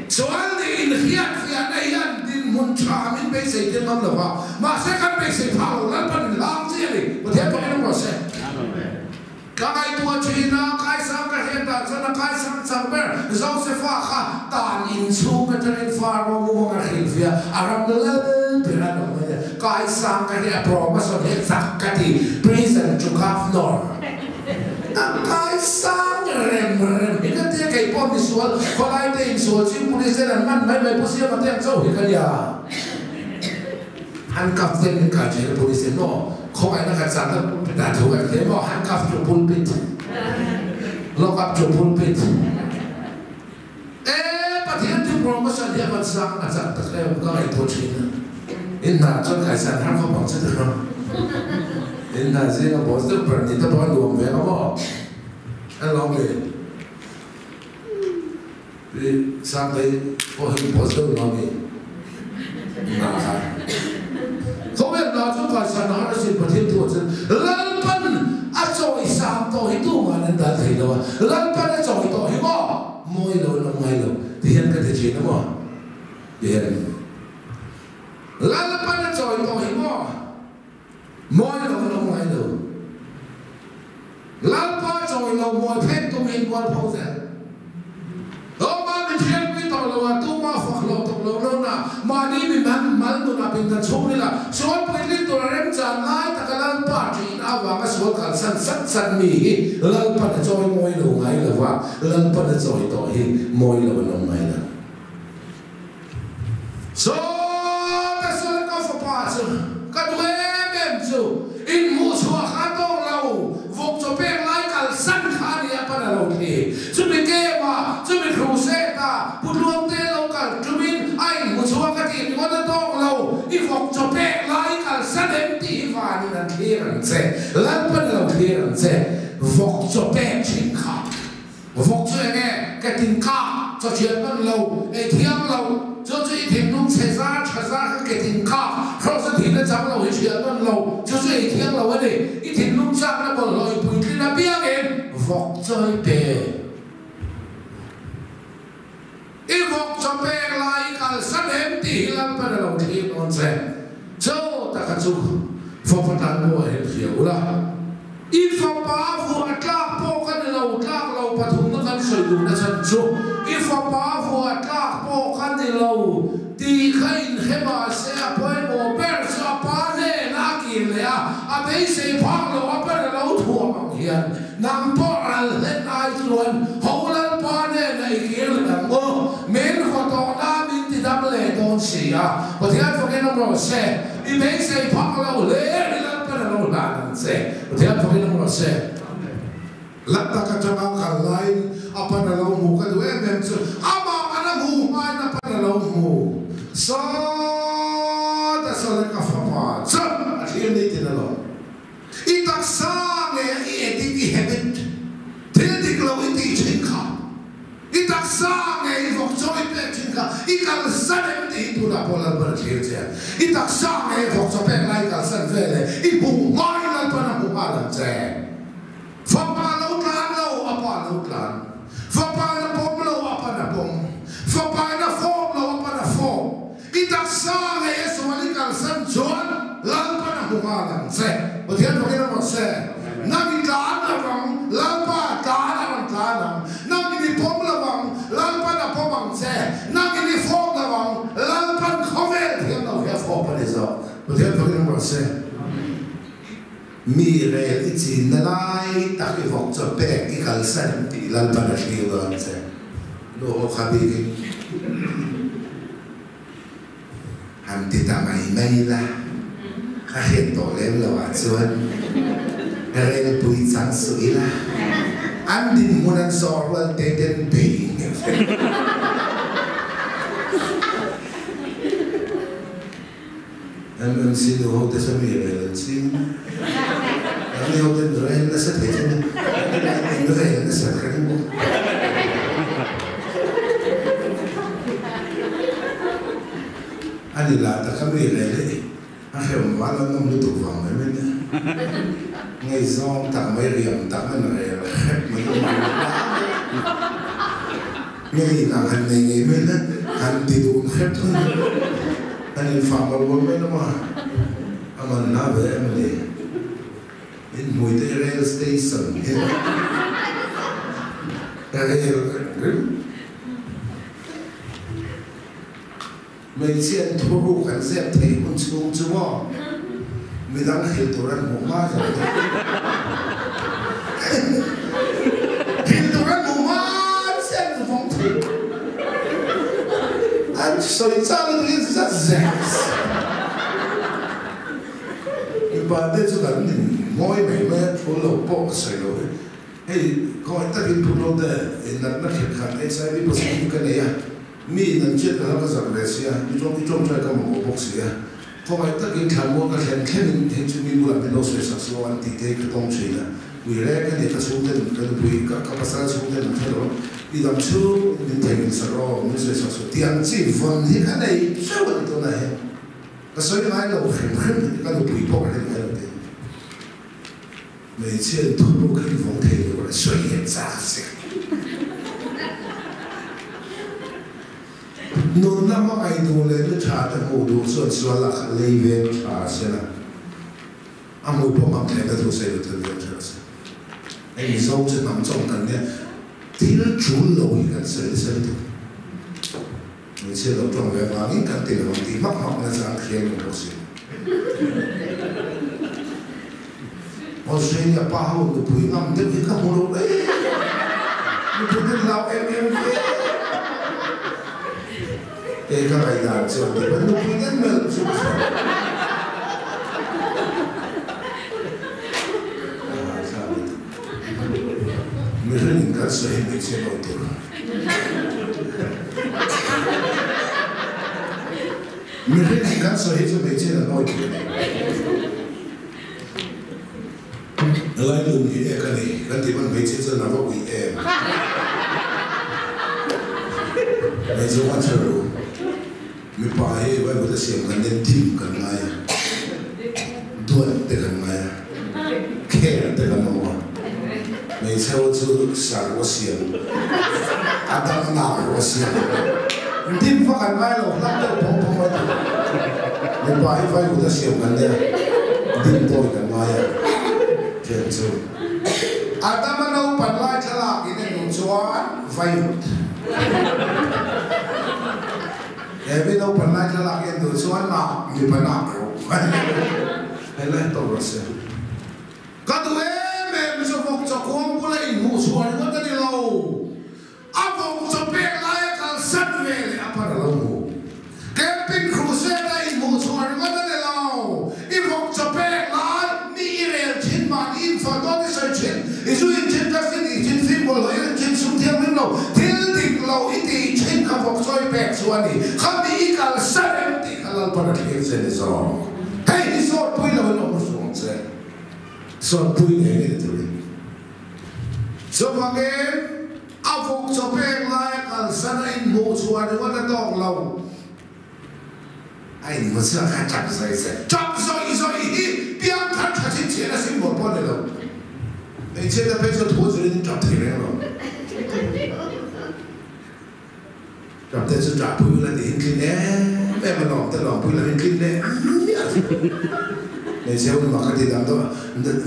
Chuan nih inhriatfiahna hian dinhmun tha min beisei tir ngam lo va, mahse kan beisei phah lo, Lalpan in hlang chi a ni, Pathian pawhin a ruah se. Ka ngaihtuah thin a, kaisang ka hriat dan chuan a kaisang chak ber Josefa kha Tan in chhung atangin Faro mumang a hrilhfiah a ram lal ber an awm a nia. Kaisang ka hi a promotion hi a chak ka ti, prison to governor. A kaisang rem rem hi ka tia kei pawh misual khawlai te insual ching police ten an man mai mai pu siama te ang chauh hi ka nia. Handcuff ten min kai thin a police ten maw khawngaihna kan chang kan pulpit ah thu kan hle maw handcuff to pulpit lock up to pulpit. E Pathian thu promotion hi a van sang a chak tak em ka ngaihtuah thin a, in hna chuan kaisan har khawp ang che ti rawh. In hna zinga boss deuh ber ni te pawh a nuam ve ang maw? A lawm ni? Pi Sangtei pawh hi boss deuh lawm ni? Hna kha. Khawvel hna chu kaisan har asin Pathian thu ah chuan Lalpan a chawisang tawh hi tumah an dal thei lo a, Lalpan a chawi tawh hi maw? Mawi lo an awm ngai lo ti hian ka ti thin a maw? Ti hian Lalpan a chawi tawh hi maw? Mawi lo an awm ngai lo. Lalpa chawi lo mawi phen tum hi mual pho zel. Tawma mi thianpui tawh lo a, tuma fak hlawh tawh lo lo na, mahni mi man mal nunah pindan chhung ila sual puitling tura remchan lai taka Lalpa ṭihin avanga sual kalsan sat sat mi hi Lalpan a chawi mawi lo ngai lo va, Lalpan a chawi tawh hi mawi lo an awm ngai lo. Sawta sual ka fapa chu ka duh em em chu inhmuh chhuah kha tawk lo, vawk chaw pek lai kalsan kha a ni a pan a lo thli. Chumi game ah, chumi crusade ah Putluangte lo kal tumin a inhmu chhuak a tih ringawt a tawk lo, i vawk chaw pek lai kalsan em tih hi vanin an thlir ang che, Lalpan a lo thlir ang che, vawk chaw pek thin kha. Vawk chu eng e, ka tin kha, chaw thian hman lo, ei thiang lo, chu chu i thinlung chhe zar tha zar kha ke tin kha, hrawsa thin a chang lo hi thian hman lo, chu chu ei thiang lo a ni. I thinlung chakna bawlhhlawh i puitlin apiangin vawk chaw i pe. I vawk chaw pek lai i kalsan em tih hi Lalpan a lo thlir dawn che. Chaw taka chu fapa tan pawh a hel hria ula. I fapa vuah tlak pawh ka ni lo, tlak lo pathumna kan sawi duhna chhan chu i fapa vuah tlak pawh ka ni lo tih kha inhre mahse a pawimawh ber chu a pa hnenah a kir leh a, a beisei phak lo a ber a lo thuam ang hian Nang pawh ral hlen ai chuan ho Lalpa nen a i kir leh ang u. Min haw tawh na min ti dam leh dawn si a. Pathian fakin awm rawh se. I beisei phak lo hle hi Lalpan a lo hlan ang che. Pathian fakin awm rawh se. Lat tak atanga kal laiin a pan a lo hmu ka duh em em chu amah an a hmuh hmain a pan a lo hmu sawt a sawle ka fapa chuan a thlir nitin alawm. I taksa nge a i edit i habit thil dik lo i tih thin kha, i taksa nge i vawk chaw i pek thin kha i kalsan em tih hi tunah pawh Lalpan a thlir che a, i taksa nge i vawk chaw pek lai i kalsan ve leh i hmuh hmain Lalpan a hmu nghal ang che. Fapa lo tlan lo, a pa lo tlan. Fapa na pawm lo, a pa na pawm. Fapa na fawp lo, a pa na fawp. I taksa nge i sual i kalsan chuan Lalpan a hmu nghal ang che. Pathian fakin a rawn se. Nang i tlan lo vang, Lalpa tlan a rawn tlan ang. Nang in i pawm lo vang, Lalpan a pawm ang che. Nang in i fawp lo vang, Lalpan khawvel thiam lo hi a fawp a ni zawk. Pathian fakin a rawn se. Mi rel i chinna lai tak i vawk chaw pek i kalsan tih Lalpan a thlir dawn che. Nu ho kha bikin han ti ta mai mai la, ka hriat tawh lem lo ah chuan rel pui chang suh ila, an dinhmun an zawh rual te ten bei ngheuh vek. MMC nu ho te chuan mi rel an ching a, nangni ho ten rel nasa thei chuan in rel nasa kha ni maw? A ni lah taka mi rel hi a hrem val an awm lutuk vang mai mai nia. Ngaihzawng tak mai riam tak an rel hrep mai awm ang Ngei ang han nei ngei mai na han ti dun hrep thung a, an infah mawlh mawlh mai lawm a, a man hna ve em a ni. In hmuite rail station hi rail reng. Hmeichhiain thuruk an zep theih hun chhung chu maw midang hrilh tur an hmuh hma zawk dawn. Hrilh tur an hmuh hma chiah an vawng thei. An sawi chak lutuk in zat zel. Mipa te chu kan in ngawi mai mai a, thul lo pawh ka sawi lo hi. Hei khawngaih takin phur lo te natna khet khat HIV positive ka nei a. Mi in an chet ka hla ka zak ve sia, i tawng i tawngtai ka mamawh bawk si a. Khawngaih takin thlanmual ka thlen thlenin hei chu mi bulah min lo sawi sak suh an tih te hi ka tawng thin a. Ui reng ka ni, ka chhungten ka nupui ka ka pasal chhungten an hre lo a, i dam chhung in min theihnghilh sak rawh, min sawi sak suh tih ang chi vawn hi ka nei teuh a ni tunah hian. Ka sawi ngai lo hrim hrim ka nupui pawh ka hre ngai lo tih. Hmeichhia in thuruk hi vawng thei lo a sawi hian chak che. Nunna hmangaih duh leh nu tha te hmuh duh chuan sual ah kha lei veng tha se la, a hmuh pawh ngam thei na thu sawi lo thil veng tha se. Hei Mizo chu hnam chawm kan nia, thil tul lo hi kan sawi nasa lutuk. Hmeichhia lo tawng ve avangin kan ti lo ang tih hmak hmak nachang thiam lo bawk si. Australia pa ho nupui ngam deuh hi ka hmu lo em. Nupui te hlau em em ve. Kei ka ngaihdan chuan ti ban nupui te melh chu Mihring in kan sawi hi hmeichhia lo tur. Mihring in kan sawi hi chu hmeichhia an awi tur a ni. Helai lung hi ek a ni kan tih pawn hmeichhia chuan a va ui em. Hmeichhe huan chher ru. Mipa hi Bible te siam kan nen dim kan ngai a, duat te kan ngai a, care te kan awm a, hmeichhe ho chu sar ru a siam, a dang nak ru a siam, dim va kan ngai lo hlak deuh phawng phawng mai tur. Mipa hi Bible te siam kan nia, dim tawi kan ngai a, thian chu. Adama naupan lai thlalak in en duh chuan Vaivut. He mi naupan lai thlalak en duh chuan nak mipa nak rawh hei lai tawh rawh se. Ka duh em em chu vawk chaw kuang bula inhmuh chhuah ringawt a ni lo. A vawk chaw pek laia kalsan ve leh a pan a lo hmu. Camping crusade a inhmuh chhuah ringawt a ni lo. I vawk chaw pek lai mi i rel thin mahni infa dawn i sawi thin, i zu in thin, drugs i tih thin, fim bawlhhlawh i rin thin, sum thianghlim lo, thil dik lo i tih thin kha vawk chaw i pek chu a ni. Khami i kalsan em tih kha Lalpan a thlir che ni zawk. Hei hi sawtpui lo in awm hruang che. Sawtpui ngei ngei turin. Chuvangin a vawk chaw pek laia kalsan a inhmuh chhuah ringawt a tawk lo. A inhmu chhuak kha tap zawi zawi. Tap zawi zawi hi piang thar tha chin chian a symbol pawh a ni lo. Hmeichhia te phei chu thu zurin tap thei reng lo. Tap te chu tah pui ula tiin tlin em em a lawm te lawm pui lovin tlin leh miah lo. Hmeichhia hun mak a ti dang deuh a,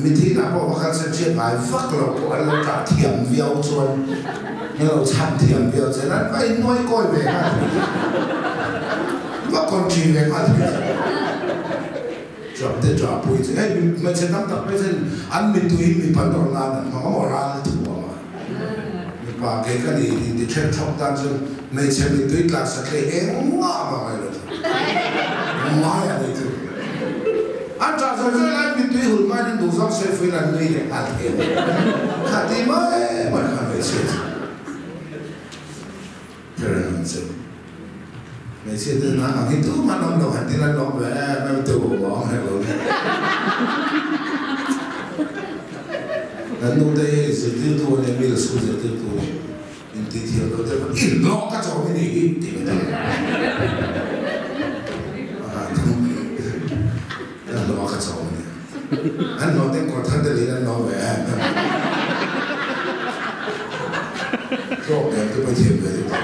mithi lah pawh va kal sen hriat ngai vak lo pawh an lo tah thiam viau chuan an lo chhan thiam viau chuan an va innuai kawi ve nghal thei a, va kawn ṭhi ve nghal thei a. Ṭap te ṭah pui chu hei hmeichhe tam tak phei chuan an mittui hi mipa nawr nan an hmang a maw ral thuam a, mipa kei ka ni inti ṭhek ṭhawk tan chuan hmeichhe mittui tlan sathlei engmah vang a ni lo thung, ngai a ni thung. An ṭah zawi zawi lai mittui hul hmain an duh zawng sawi fuin an nui leh nghal thei a ni. Kha ti mai mai kha hmeichhia chu kher an che. Hmeichhia te nang ang hi tumah an awm lo han tin an lawm ve em em tu maw ang hek lo nia. Kan nu te hi zirtirtu a nia, middle school zirtirtu a ni. Inti thiam lo deuh a, i hlawh ka chawm i nih hi tih ka tum. An hlawh a ka chawm a nia. An hlawh te kawr thar te leh in an lawm ve em em. Hlawk em te pawh i thiam ve deuh tawh.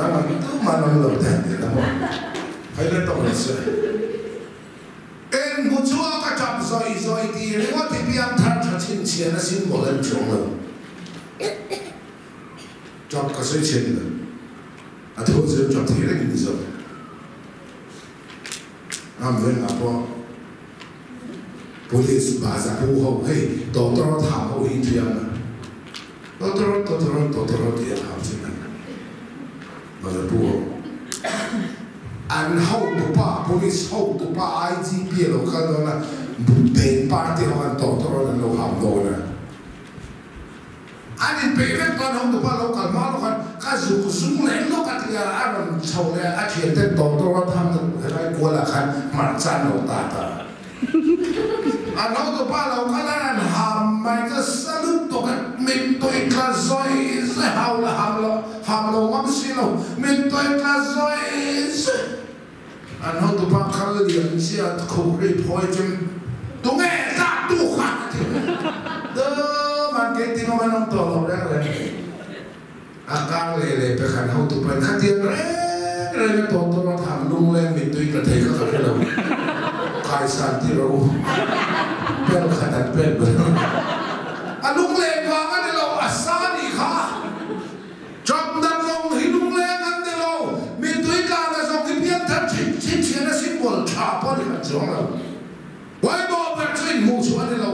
Nang ang tumah an awm lo te han ti la maw. Phei let tawh lo se. Eng hmu chhuak a tap zawih zawih tih ringawt hi piang thar tha chhinchhian a symbol a ni chuang lo. Tap ka sawi chhiat lo. A thu chu tap thei reng in ni zawk. Ngam vengah pawh Police bahza pu ho hei tawtawrawt ham ho hi thiam a, tawtawrawt tawtawrawt tawtawrawt tih an ham chin a, bahza pu ho an hotupa Police hotupa IGP a lo kal dawn a, beng party ho an tawtawrawt an lo ham dawn a. An inpeih vek chuan hotupa lo kal hma lawk khan ka zuk zung leh lawk a tia a rawn chho leh a thianten tawtawra tham na helai kualah khan hmarcha an lo tat a. An hotupa lo kal a an ham mai chu salute tawk a mittui tla zawi zawi hau la ham lo ham lo ngam si lo mittui tla zawi zawi an hotupa kal lian chiah khuh ri phawi chem tunge tah tu kha a ti dam an kei ti ngam an awm tawh lo reng reng a kar leh leh pe khan hotupa in khatiang reng reng a tawh tawh a tham lungleng mittui tla thei kha ka hre lo kaisan ti rawh u pel khat an pek ber a lungleng vang a ni lo a sa nih kha. Trump dan lawng hi lungleng an ni lo, mittui tlan a zawng hi pianthar thin thin thian a symbol tha pawh ni kan chuang lo. Pawimawh ber chu inhmuh chhuah a ni lo,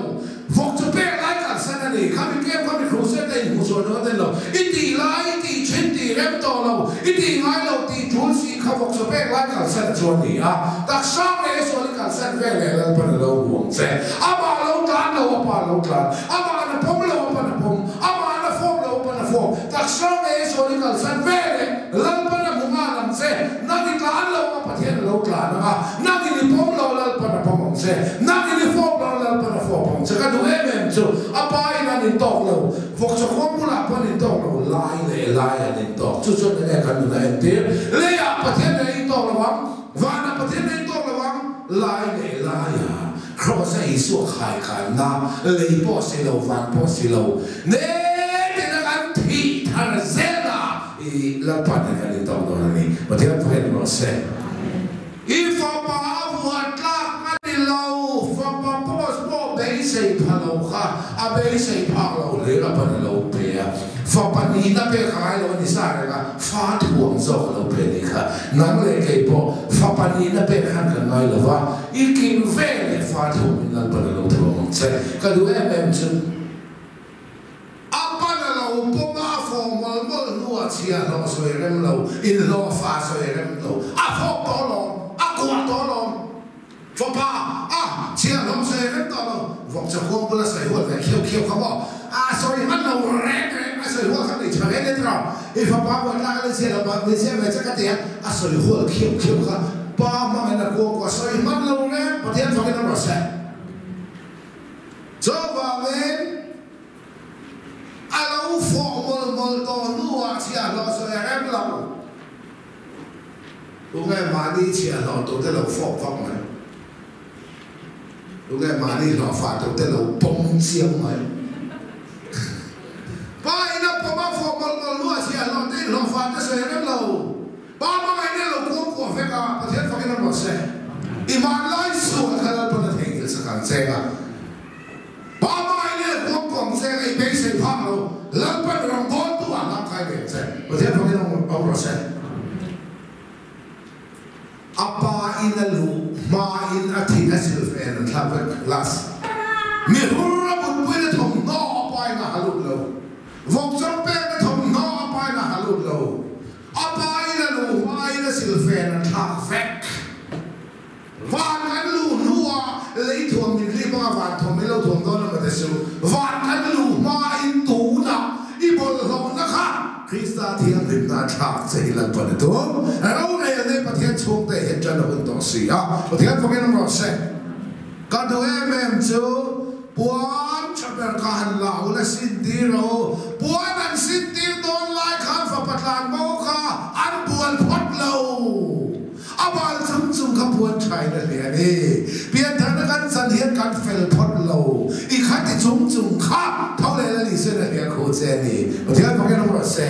vawk chu pek lai kalsan a ni, khami kem khami crusade a inhmuh chhuah dawn a ni lo, i tih lai, i tih thin tih rem tawh lo, i tih ngai lo tih tul si kha vawk chu pek lai kalsan chu a ni a, taksa nge sual i kalsan ve leh Lalpan a lo huang che, amah lo tlan lo a pa lo tlan, amah na pawm lo a pa na pawm, amah na fawp lo a pa na fawp. Taksa ngei sawn i kalsan ve leh Lalpan a hmu nghal ang che, nang i tlan lo anga Pathian a lo tlan ang a, nang in i pawm lo Lalpan a pawm ang che, nang in i fawp lo Lalpan a fawp ang che. Ka duh em em chu a pa in an intawk lo, vawkchaw bulah pawh an intawk lo, lai leh lai an intawk. Chu chuan enge kan nun a entir? Leiah Pathian leh a intawk lo ang, vanah Pathian leh a intawk lo ang, lai leh laiah Kraws a Isua khaikanna, lei pawh si lo, van pawh si lo, nêtin a kan thih thar zel a, i Lalpa nen kan intawk dawn a ni. Pathian pawhin rawh se. I fapa a vuah tlak a ni lo, fapa post pawh beisei pha lo kha a beisei phak lo hlir a pan a lo pe a, fapa nihna pek a ngai lo a ni sa reng a, Fa thuam zawk a lo pe a nih kha. Nang leh kei pawh fa pahnihna pek khan kan ngai lo va, i kim ve leh fa thuam in Lalpan a lo thuam ang che. Ka duh em em chu a pan a lo pawm a, a fawh mawlh mawlh hnuah chhia hlawh sawi rem lo, inhlawh fa sawi rem lo, a fawp tawh lawm, a kuah tawh lawm. Fapa, a, chhia hlawm sawi rem tawh lo, vawk chakhuang bula sawi hual ve khiau khiau kha maw? A sawi hman lo reng reng, a sawi hual kha nei tha ve nen tiraw? I fapa buai tlak a ni chhia lo ba, ni chhia ve che ka ti a, a sawi hual khiau khiau kha pa hmangin a kuang kuah sawi hman lo reng, Pathian fakin a rawn seh. Chuvangin a lo fawh mawlh mawlh tawh hnuah chhia hlawh sawi a rem lo. Tunge mahni chhiahhlawh turte lo fawp vak mai? Tunge mahni hlawhfah turte lo pawm chiang mai? Pa in a pawm a fawh mawlh mawlh hnuah chhiahhlawh te inhlawhfah te sawi rem lo. Pa hmangaihna lo kuang kuah vek a, Pathian fakin a ruah se. I hmanlai sual kha Lalpan a theihnghilh sak ang cheng a. Pa hmangaihna lo kuang kuah ang cheng a, i beisei phak lo. Lalpan rawngbawltu ah hlang khai ve ang che. Pathian fakin a ruah se. A pa in a luh hma in a thin a sil fen an thlak vek last. Mi hur a mutpui na thawmhnaw a pa in a ha lut lo. Vawkchaw pek na thawmhnaw a pa in a ha lut lo. A pa in a luh hma in a sil fen an thlak vek. Van kan luh hnu ah lei thuam min hlip anga van thuam min lo thuam dawn emaw te chu van kan luh hma in tunah i bawlhhlawhna kha Krista thianghlimna a thlak che hi Lalpan a tum. Rorel nei Pathian chhungte hian tan a hun tawh si a, Pathian fakin awm rawh se. Ka duh em em chu puan tha ber kha han la ula sin tir rawh u. Puan an sin tir dawn lai khan fapa tlan bo kha an bual phawt lo. A bal chung chung kha puan thain a hle a ni. Piantharna kan chan hian kan fel phawt lo. I khati chung chung kha tho leh la ni sen a hle a khu che a ni. Pathian fakin awm rawh se.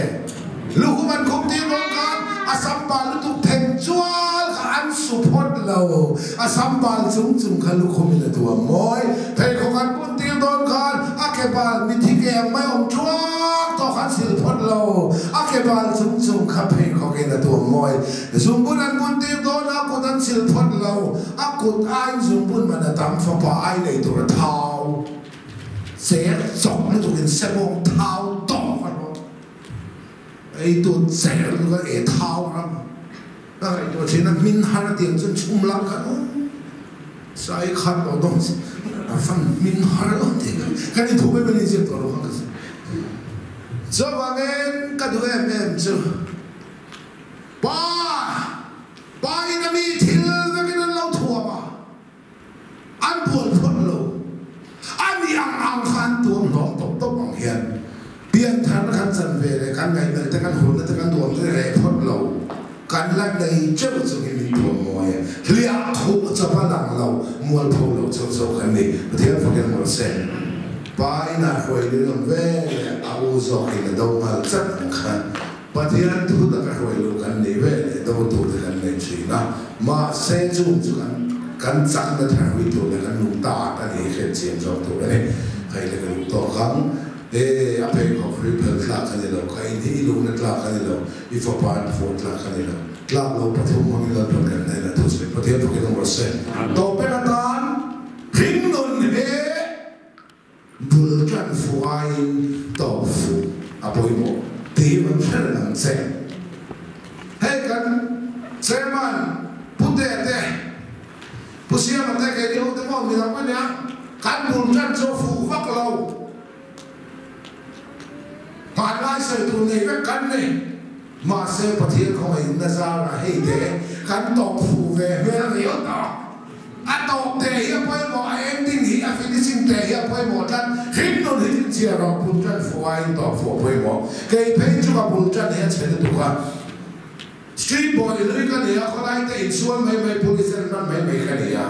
Luhum an khum tir dawn khan a sam bal lutuk then chual kha an su phawt lo. A sam bal chung chung kha lukhum in a tuam mawi. Pheikhawk an pun tir dawn khan a ke bal mithi ke ang mai awm thuak tawh kha an sil phawt lo. A ke bal chung chung kha pheikhawk in a tuam mawi. Zungbun an bun tir dawn a, kut an sil phawt lo. A kut aiin zungbun man a tam, fapa ai nei tur a thau cher chawk lutukin sebawng thau tawk a rawh. Ei tu cher lutuk a e thau ram ka ngaihtuah thin a, hmin har a tiang chuan chhum lah kha sai khat lo dawn a fan hmin har lo tih kha kan inthu mai mai in ziak tawh lo kha ka Chuvangin ka duh em em chu Pa Pa in a mi thil vekin an lo thuam a, an bual phawt lo. A ni ang ang kha an tuam hlawm tawp tawp ang hian piantharna kan chan ve leh kan ngaihmelh te, kan hurna te, kan duam te reh phawt lo. Kan la nei teuh chungin min tuam mawi a, hliah khuh chawp a lang lo, mualpho lo chauh chauh kan ni. Pathian fakin mawlh se. Pa inah hruai leh awm ve leh a u zawkin a do nghal chat ang khan Pathian thu taka hruai luh kan nih ve leh do tur te kan nei thin a, mahse chung chu kan kan chakna thar hui tur leh kan lung ta a ni hriat chian zawk tur a ni. Hei le ka duh tawk ang e, a pheikhawk hrui phel tlak a ni lo, ka in hi i luhna tlak a ni lo, i fapa in phur tlak a ni lo, tlak lo pathum hmangin Lalpan kan hnenah thu sawi Pathian fakin awm rawh se. Tawpek atan hringnun he Bul tan fu aiin tawp fu a pawimawh tih rawn hre reng ang che. Hei kan Chairman Pu Te te, Pu Siama te keini ho te pawh mi dang ania, kan bul tan chu a fuh vak lo. Hmanlai sawi tur nei vek kan ni. Mahse Pathian khawngaih na zarah hei te kan tawp fuh ve hmel riau ta. A tawp te hi a pawimawh, a ending hi, a finishing te hi a pawimawh tlat. Hringnun hi chhinchhiah rawh, bul tan fuh aiin tawp fuh a pawimawh. Kei phei chu ka bul tan hi a chhe lutuk a. Street boy hlui ka ni a, khawlai te insual mai mai, police en hman mai mai ka ni a.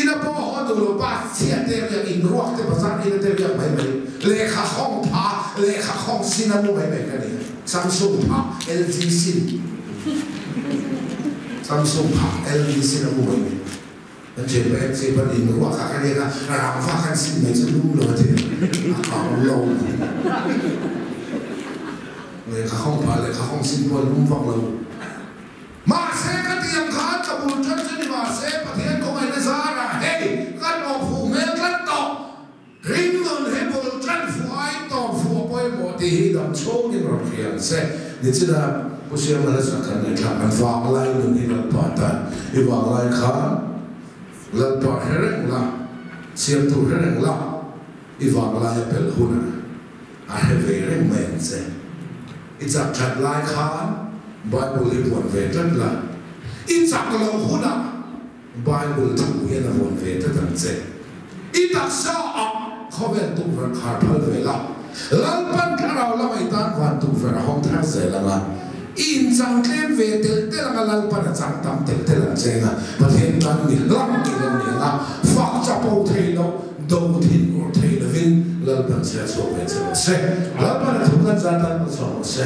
Ina pawh haw duh lo pa chhiat te riak, inruak te bazar ina te riak mai mai, lehkha khawng pha, lehkha khawng sin a mu mai mai ka ni a. Samsung pha, LG sin. Samsung pha LG sin a mu mai mai. Kan thian pa MC pan in ruah kha ka leng a, rangva kan sin mai chu lum lo a ti. A kau lo. Lehkha khawng pha lehkha khawng sin pawh a lum vak lo. Mahse ka ti ang khan ka bul tan chu ni mahse Pathian khawngaihna zarah hei kan awp huh hmel tlat tawh. Ringnun hi bul tan fuh aiin tawp fuh a pawimawh tih hi dam chhungin rawn hria ang che. Nichina Pu Siamala chuan kan ngaihthlak an vanglai nun hi Lalpa tan i vanglai khan Lalpa hre reng la, siamtu hre reng la, i vanglai a pelh hunah a hre ve reng mai ang che. I chak that lai khan Bible hi vuan ve tlat la, i chak loh hunah Bible thu hian a vawn ve tlat ang che. I taksa ah khawvel tukverh khar phal ve la, Lalpan thlarau lama i tan van tukverh a hawng thar zel ang a, i inchang tlem ve telh telh ang a, Lalpan a chang tam telh telh ang che eng a, Pathian tan mi hlauh ni lo ni ang a, fak chapo thei lo, do thin ur thei lovin Lalpan chhiar chhuak ve che rawh se. Lalpan a thu kan zat tan hmachhawn rawh se.